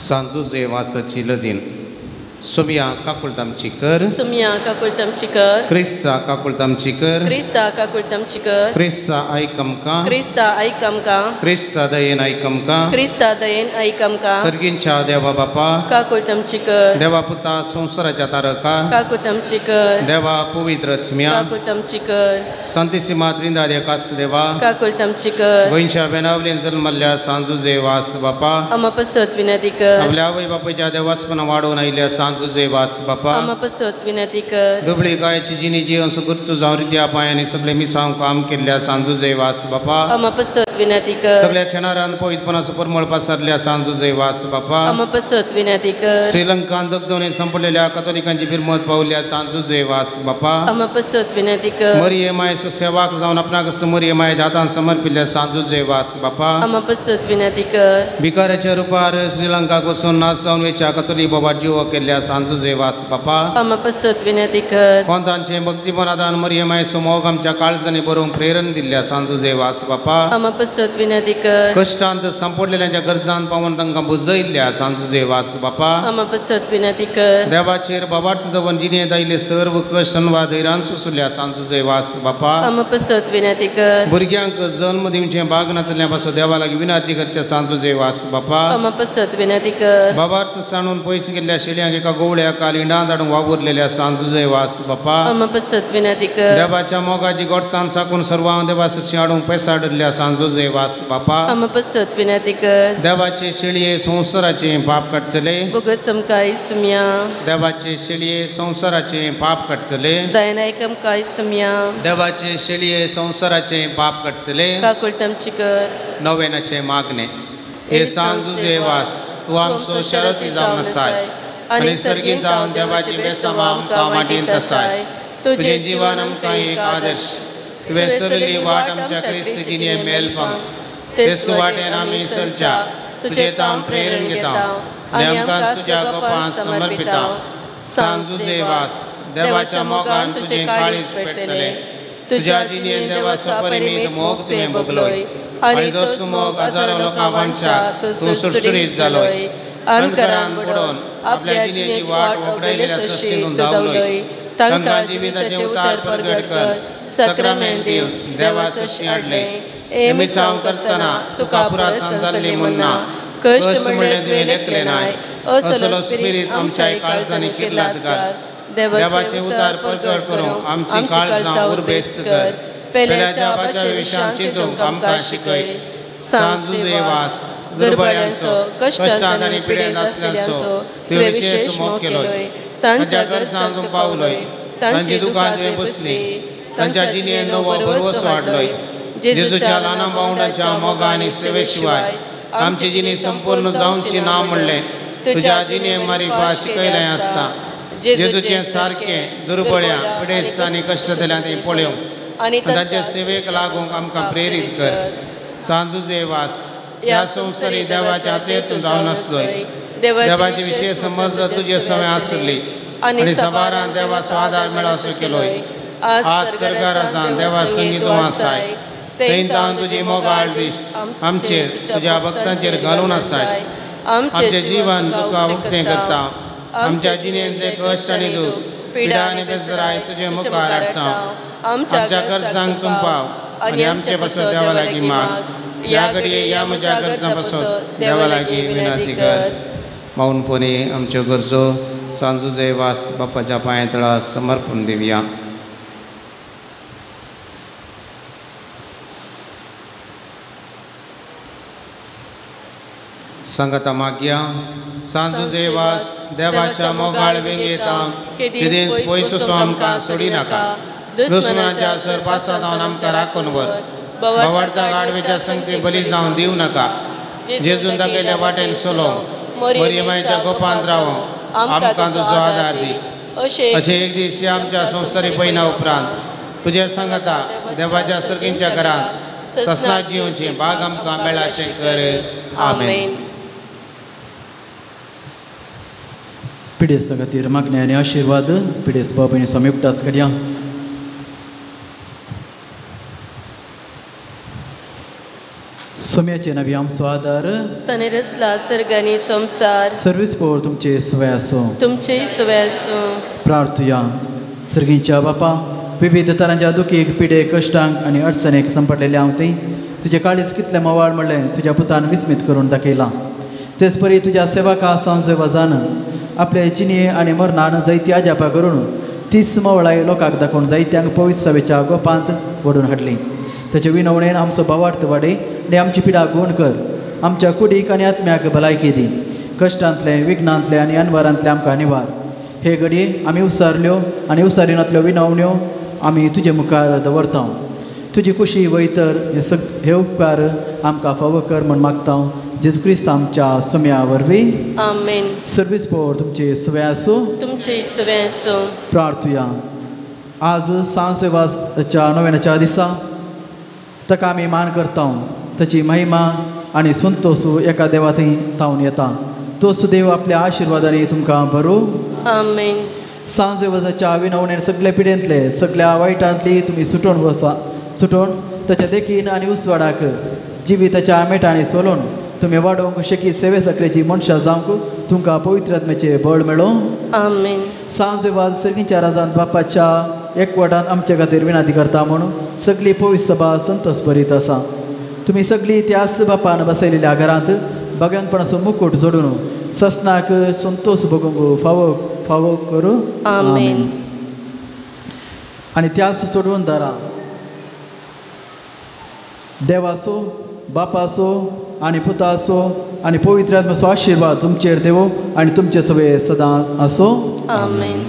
सांजू वासाची लदीन सुमिया काकुळतामची कर, सुमिया काकुळतामची कर, क्रिस्ता काकुळतामची कर, क्रिस्ता काकुळतामची कर, क्रिस्ता आयक आमकां, क्रिस्ता आयक आमकां, क्रिस्ता दयेन आयक आमकां, क्रिस्ता दयेन आयक आमकां. सर्गींच्या देवा बापा काकुळतामची कर, देवा पुता संवसाराच्या तारका काकुळतामची कर, देवा पवित्र आत्म्या काकुळतामची कर, संतीसिमा त्रिंदादे कास देवा काकुळतामची कर, गोंयच्या बेनावलेन जल्मल्ल्या सांजुजे वास बापा आमा पसत विनंती कर, आपल्या आवय बापायच्या देवासपना वाडोवन आयिल्ल्या सांजुजे वास बापा आमा पसत विनंती कर, दुबळी गायची जिनी जीवन सुकृत्य जावन रित्या पांयांनी सगळे मिसांव काम केल्ल्या सांजुजे वास बापा आमा पसत विनंती कर, सगळ्या खेणारान पवित्रपणाचो परमळ पसरल्या सांजुजे वास बापा आमा पसत विनंती कर, श्रीलंकान दगदवणे संपलेल्या कथोलिकांची बिरमत पावल्या सांजुजे वास बापा आमा पसत विनंती कर, मरिये मायेचो सेवाक जावन आपणाक मरिये मायेच्या हातान समर्पिल्ल्या सांजुजे वास बापा आमा पसत विनंती कर, भिकाऱ्याच्या रुपार श्रीलंकाक वचून नाश जावन वेच्या कथोलिक बाबा जीव केल्ल्या सांजुजे वास बापा आमा पसत विनंती कर, कोंतांचे भक्तीपणादान मरिये मायेचो मोग आमच्या काळजांनी बरोवंक प्रेरण दिल्ल्या सांजुजे वास बापा आमा पसत विनंती कर, कश्टांत सांपडलेल्यांच्या गरजान पावून तांकां बुजयल्ल्या सांजुजे वास बापा आमा पसत विनंती कर, देवाचेर बाबार्थ दवन जिणेंत आयिल्ले सर्व कश्ट अनवा धैर्यान सोंसल्या सांजुजे वास बापा आमा पसत विनंती कर, भुरग्यांक जन्म दिवचें भाग नासल्या पासून देवा लागीं विनंती करच्या सांजुजे वास बापा आमा पसत विनंती कर, बाबार्थ सांडून पयस गेल्ल्या शेळयांक एका एका गोवळ्या कालिंडां धाडून वावुरलेल्या सांजुजे वास बापा आमा पसत विनंती कर. देवाच्या मोगाची गोडसान साकून सर्वां देवा सरशी हाडूंक पेसाडिल्ल्या सांजुजे वास बापा आमा पसत विनंती कर. देवाचे शेळये संवसाराचे पाप काडचले बोगस आमकां इसम्या. देवाचे शेळये संवसाराचे पाप काडचले दयनायक आमकां इसम्या. देवाचे शेळये संवसाराचे पाप काडचले काकुळट आमची कर. नवेनाचे मागणे. हे सांजुजे वास तूं आमचो शरती जावन आसाय आनी सर्गींत जावन देवाची बेसांव आमकां वाटेंत आसाय. तुजें जीवन आमकां एक आदर्श. तुवें चलयल्ली वाट आमच्या क्रिस्त जिणे मेलफांक तेच वाटेन आमी चलच्या तुजे तावन प्रेरण घेता आनी आमकां तुज्या गोपांत समर्पिता. सांजुजे वास देवाच्या मोगान तुजें काळीज पेटतलें. तुज्या जिणेन देवाचो परिमीत मोग तुवें भोगलोय आनी तोच मोग हजारो लोकां वांटच्याक तूं सुरसुरीत जालोय. अंधकारान बुडोवन आपल्या जिणेची वाट वगडायलेल्या सृश्टीन धांवलोय. तांकां जिविताचें उतार परगट कर सक्रामेंत दिवन देवा सृश्टी हाडलें. हे मिसांव करतना तुका पुरासान जाल्ली म्हूण ना कश्ट म्हणलें तुवें लेखलें नाय. असलो स्पिरीत आमच्या काळजांनी किर्लात घाल. देवाचें उतार परगट करूंक आमची काळजां उर्बेस्त कर. पेल्याच्या बाच्या विशयान चिंतूंक आमकां शिकय. सांजुजे वास दुर्बळ्यांचो कश्टांत आनी पिडेंत आसल्यांचो तुवें विशेश मोग केलोय. तांच्या गरजांक तूं पावलोय. तांची दुकां तुवें पुसली. तांच्या जिणेंत नवो भरवसो हाडलोय. जेजूच्या ल्हाना भावंडांच्या मोगा आनी सेवे शिवाय आमची जिणी संपूर्ण जावची ना म्हणलें तुज्या जिणे मारिफा शिकयलें आसता. जेजूचें सारकें दुर्बळ्या पिडेस्त आनी कश्ट दिल्या तें पळोवंक आनी तांचे सेवेक लागूंक आमकां प्रेरीत कर. सांजुजे वास ह्या संवसारी देवाच्या हातेर तूं जावन आसलोय. देवाचे विशय समज तुजे सवय आसली आनी सबारान देवाचो आदार मेळसो केलोय. आज सरकारासान देवा संगीत तूं आसाय. थंय तावन तुजी मोगाळ दिश्ट आमचेर तुज्या भक्तांचेर घालून आसाय. आमचें जीवन तुका उक्तें करता. आमच्या जिणेंतले कश्ट आनी दूख पिडा आनी बेजराय तुजे मुखार हाडटा. आमच्या गरजांक तूं पाव आनी आमचे पासत देवा लागीं माग. ह्या घडये ह्या म्हज्या गरजां पासत देवा लागीं विनंती कर. मौनपणी आमच्यो गरजो सांजुजे वास बापाच्या पांया तळा समर्पण दिवया. सांगता मागया. सांजुजे वास देवाच्या मोगाळ वेंगेता कितेंच पयसो आमकां सोडिनाका. दुस्मनाच्या सरपासा जावन आमकां राखून व्हर. बावाडता गाडवेच्या संगती बली जावन दिवं नाका. जेजून दाखयल्या वाटेन सोलो मरियमायच्या गोपांत रावो आमकां तुजो आदार दी. अशें एक दीस ह्या आमच्या संवसारी पयना उपरांत तुज्या सांगता देवाच्या सर्गींच्या घरांत सस्ना जिवचें भाग आमकां मेळाशें कर. आमेन. पिडेस्ता खातीर मागणें आनी आशिर्वाद पिडेस्त बाबू आनी स्वामी उपटास करया. सोम्याचे नवी आमचो आदार ताणें रचला सर्ग आनी संवसार. सर्वीस पोर तुमचे सवय आसूं तुमचेय सवय आसूं. प्रार्थुया. सर्गींच्या बापा विविध तरांच्या दुखीक पिडे कश्टांक आनी अडचणेक संपडलेल्या हांव थंय तुजें काळीज कितलें मोवाळ म्हणलें तुज्या पुतान विस्मीत करून दाखयलां. तेच परी तुज्या सेवका सांजो वजान आपले जिणये आनी मरणान जायती अजापां करून 30 मोवळाय लोकांक दाखोवन जायत्यांक पवित्र सभेच्या गोपांत ओडून हाडली. ताचे विनवणेन आमचो भावार्थ वाडय आनी आमची पिडा गूण कर. आमच्या कुडीक आनी आत्म्याक भलायकी दी. कश्टांतले विघ्नांतले आनी अनवारांतले आमकां निवार. हे घडये आमी उसारल्यो आनी उसारिनांतल्यो विनवण्यो आमी तुजे मुखार दवरता. तुजी कुशी वयतर हे उपकार आमकां फावो कर म्हूण मागता. जेजू क्रिस्त आमच्या सोम्या वरवीं. आमेन. सर्वीस पोर तुमचे सवय आसूं तुमचे सवय आसूं. प्रार्थुया. आज सांजवेवाच्या नव्याच्या दिसा ताका आमी मान करता. ताची महिमा आनी संतोष एका देवा थंय तावन येता. तोच देव आपल्या आशिर्वादांनी तुमकां भरूं. आमेन. सांजवेवाच्या विनवणेन सगल्या पिडेंतले सगल्या वायटांतली तुमी सुटोवन वसा सुटोवन ताच्या देखीन आनी उजवाडाक जिविताच्या मेटांनी सोलोवन तुमी वाडोवंक शकी सेवे सकरेची मनशां जावंक तुमकां पवित्र आत्म्याचें बळ मेळों. आमेन. सांजवेवाज सर्गीच्या राजान बापाच्या एकवटान आमचे खातीर विनंती करता म्हणून सगळी पवित्र सभा संतोष भरीत आसा. तुमी सगळीं त्याच बापान बसयलेल्या घरांत भगवंतपणाचो मुकूट जोडून ससनाक संतोष भोगूंक फावो फावो करूं. आमेन. आनी त्याच सोडून दारा देवाचो बापाचो आनी पुताचो आनी पवित्र आत्म्याचो आशिर्वाद तुमचेर देवो आनी तुमचे सगळे सदांच आसो. आमेन.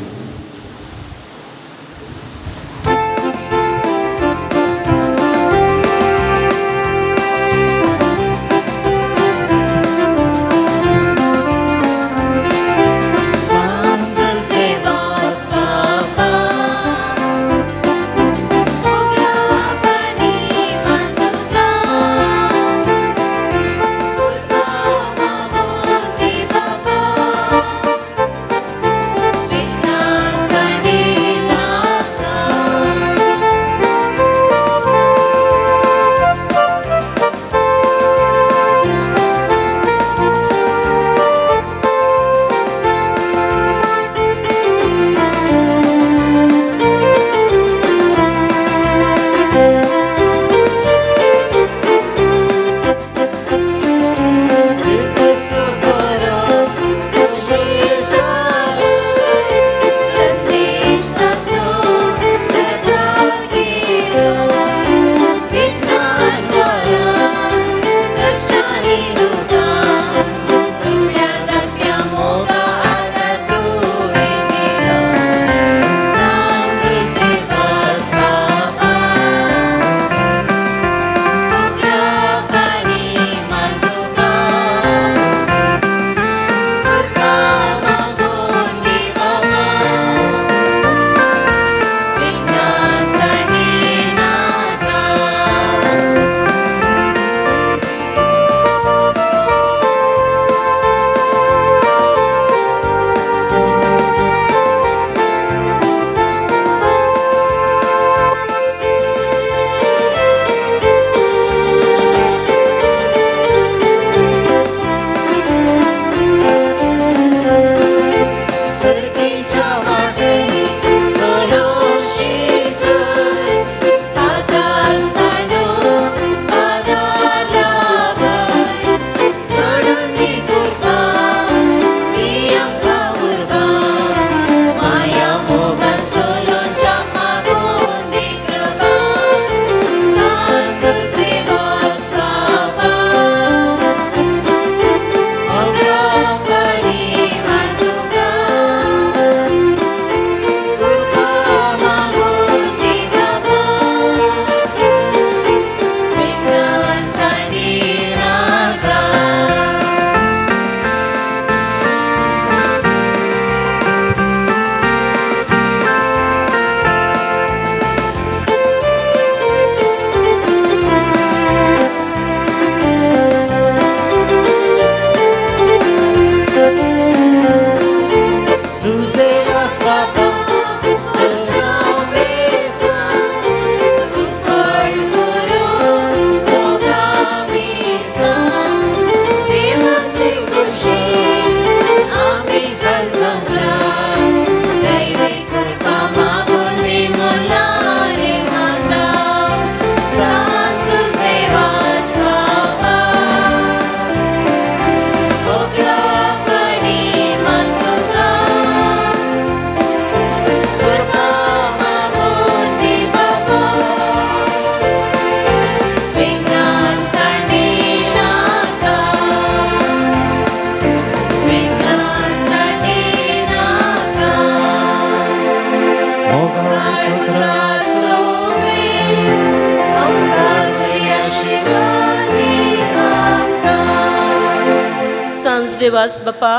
देवास बापा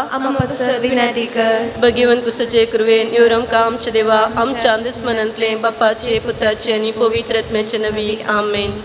भगवंत तुझे कृपेन येवरमका आमच्या देवा आमच्या दुस्मनांतले बापाचे पुताचे आनी पवित्र आत्म्याचे नवी. आमेन.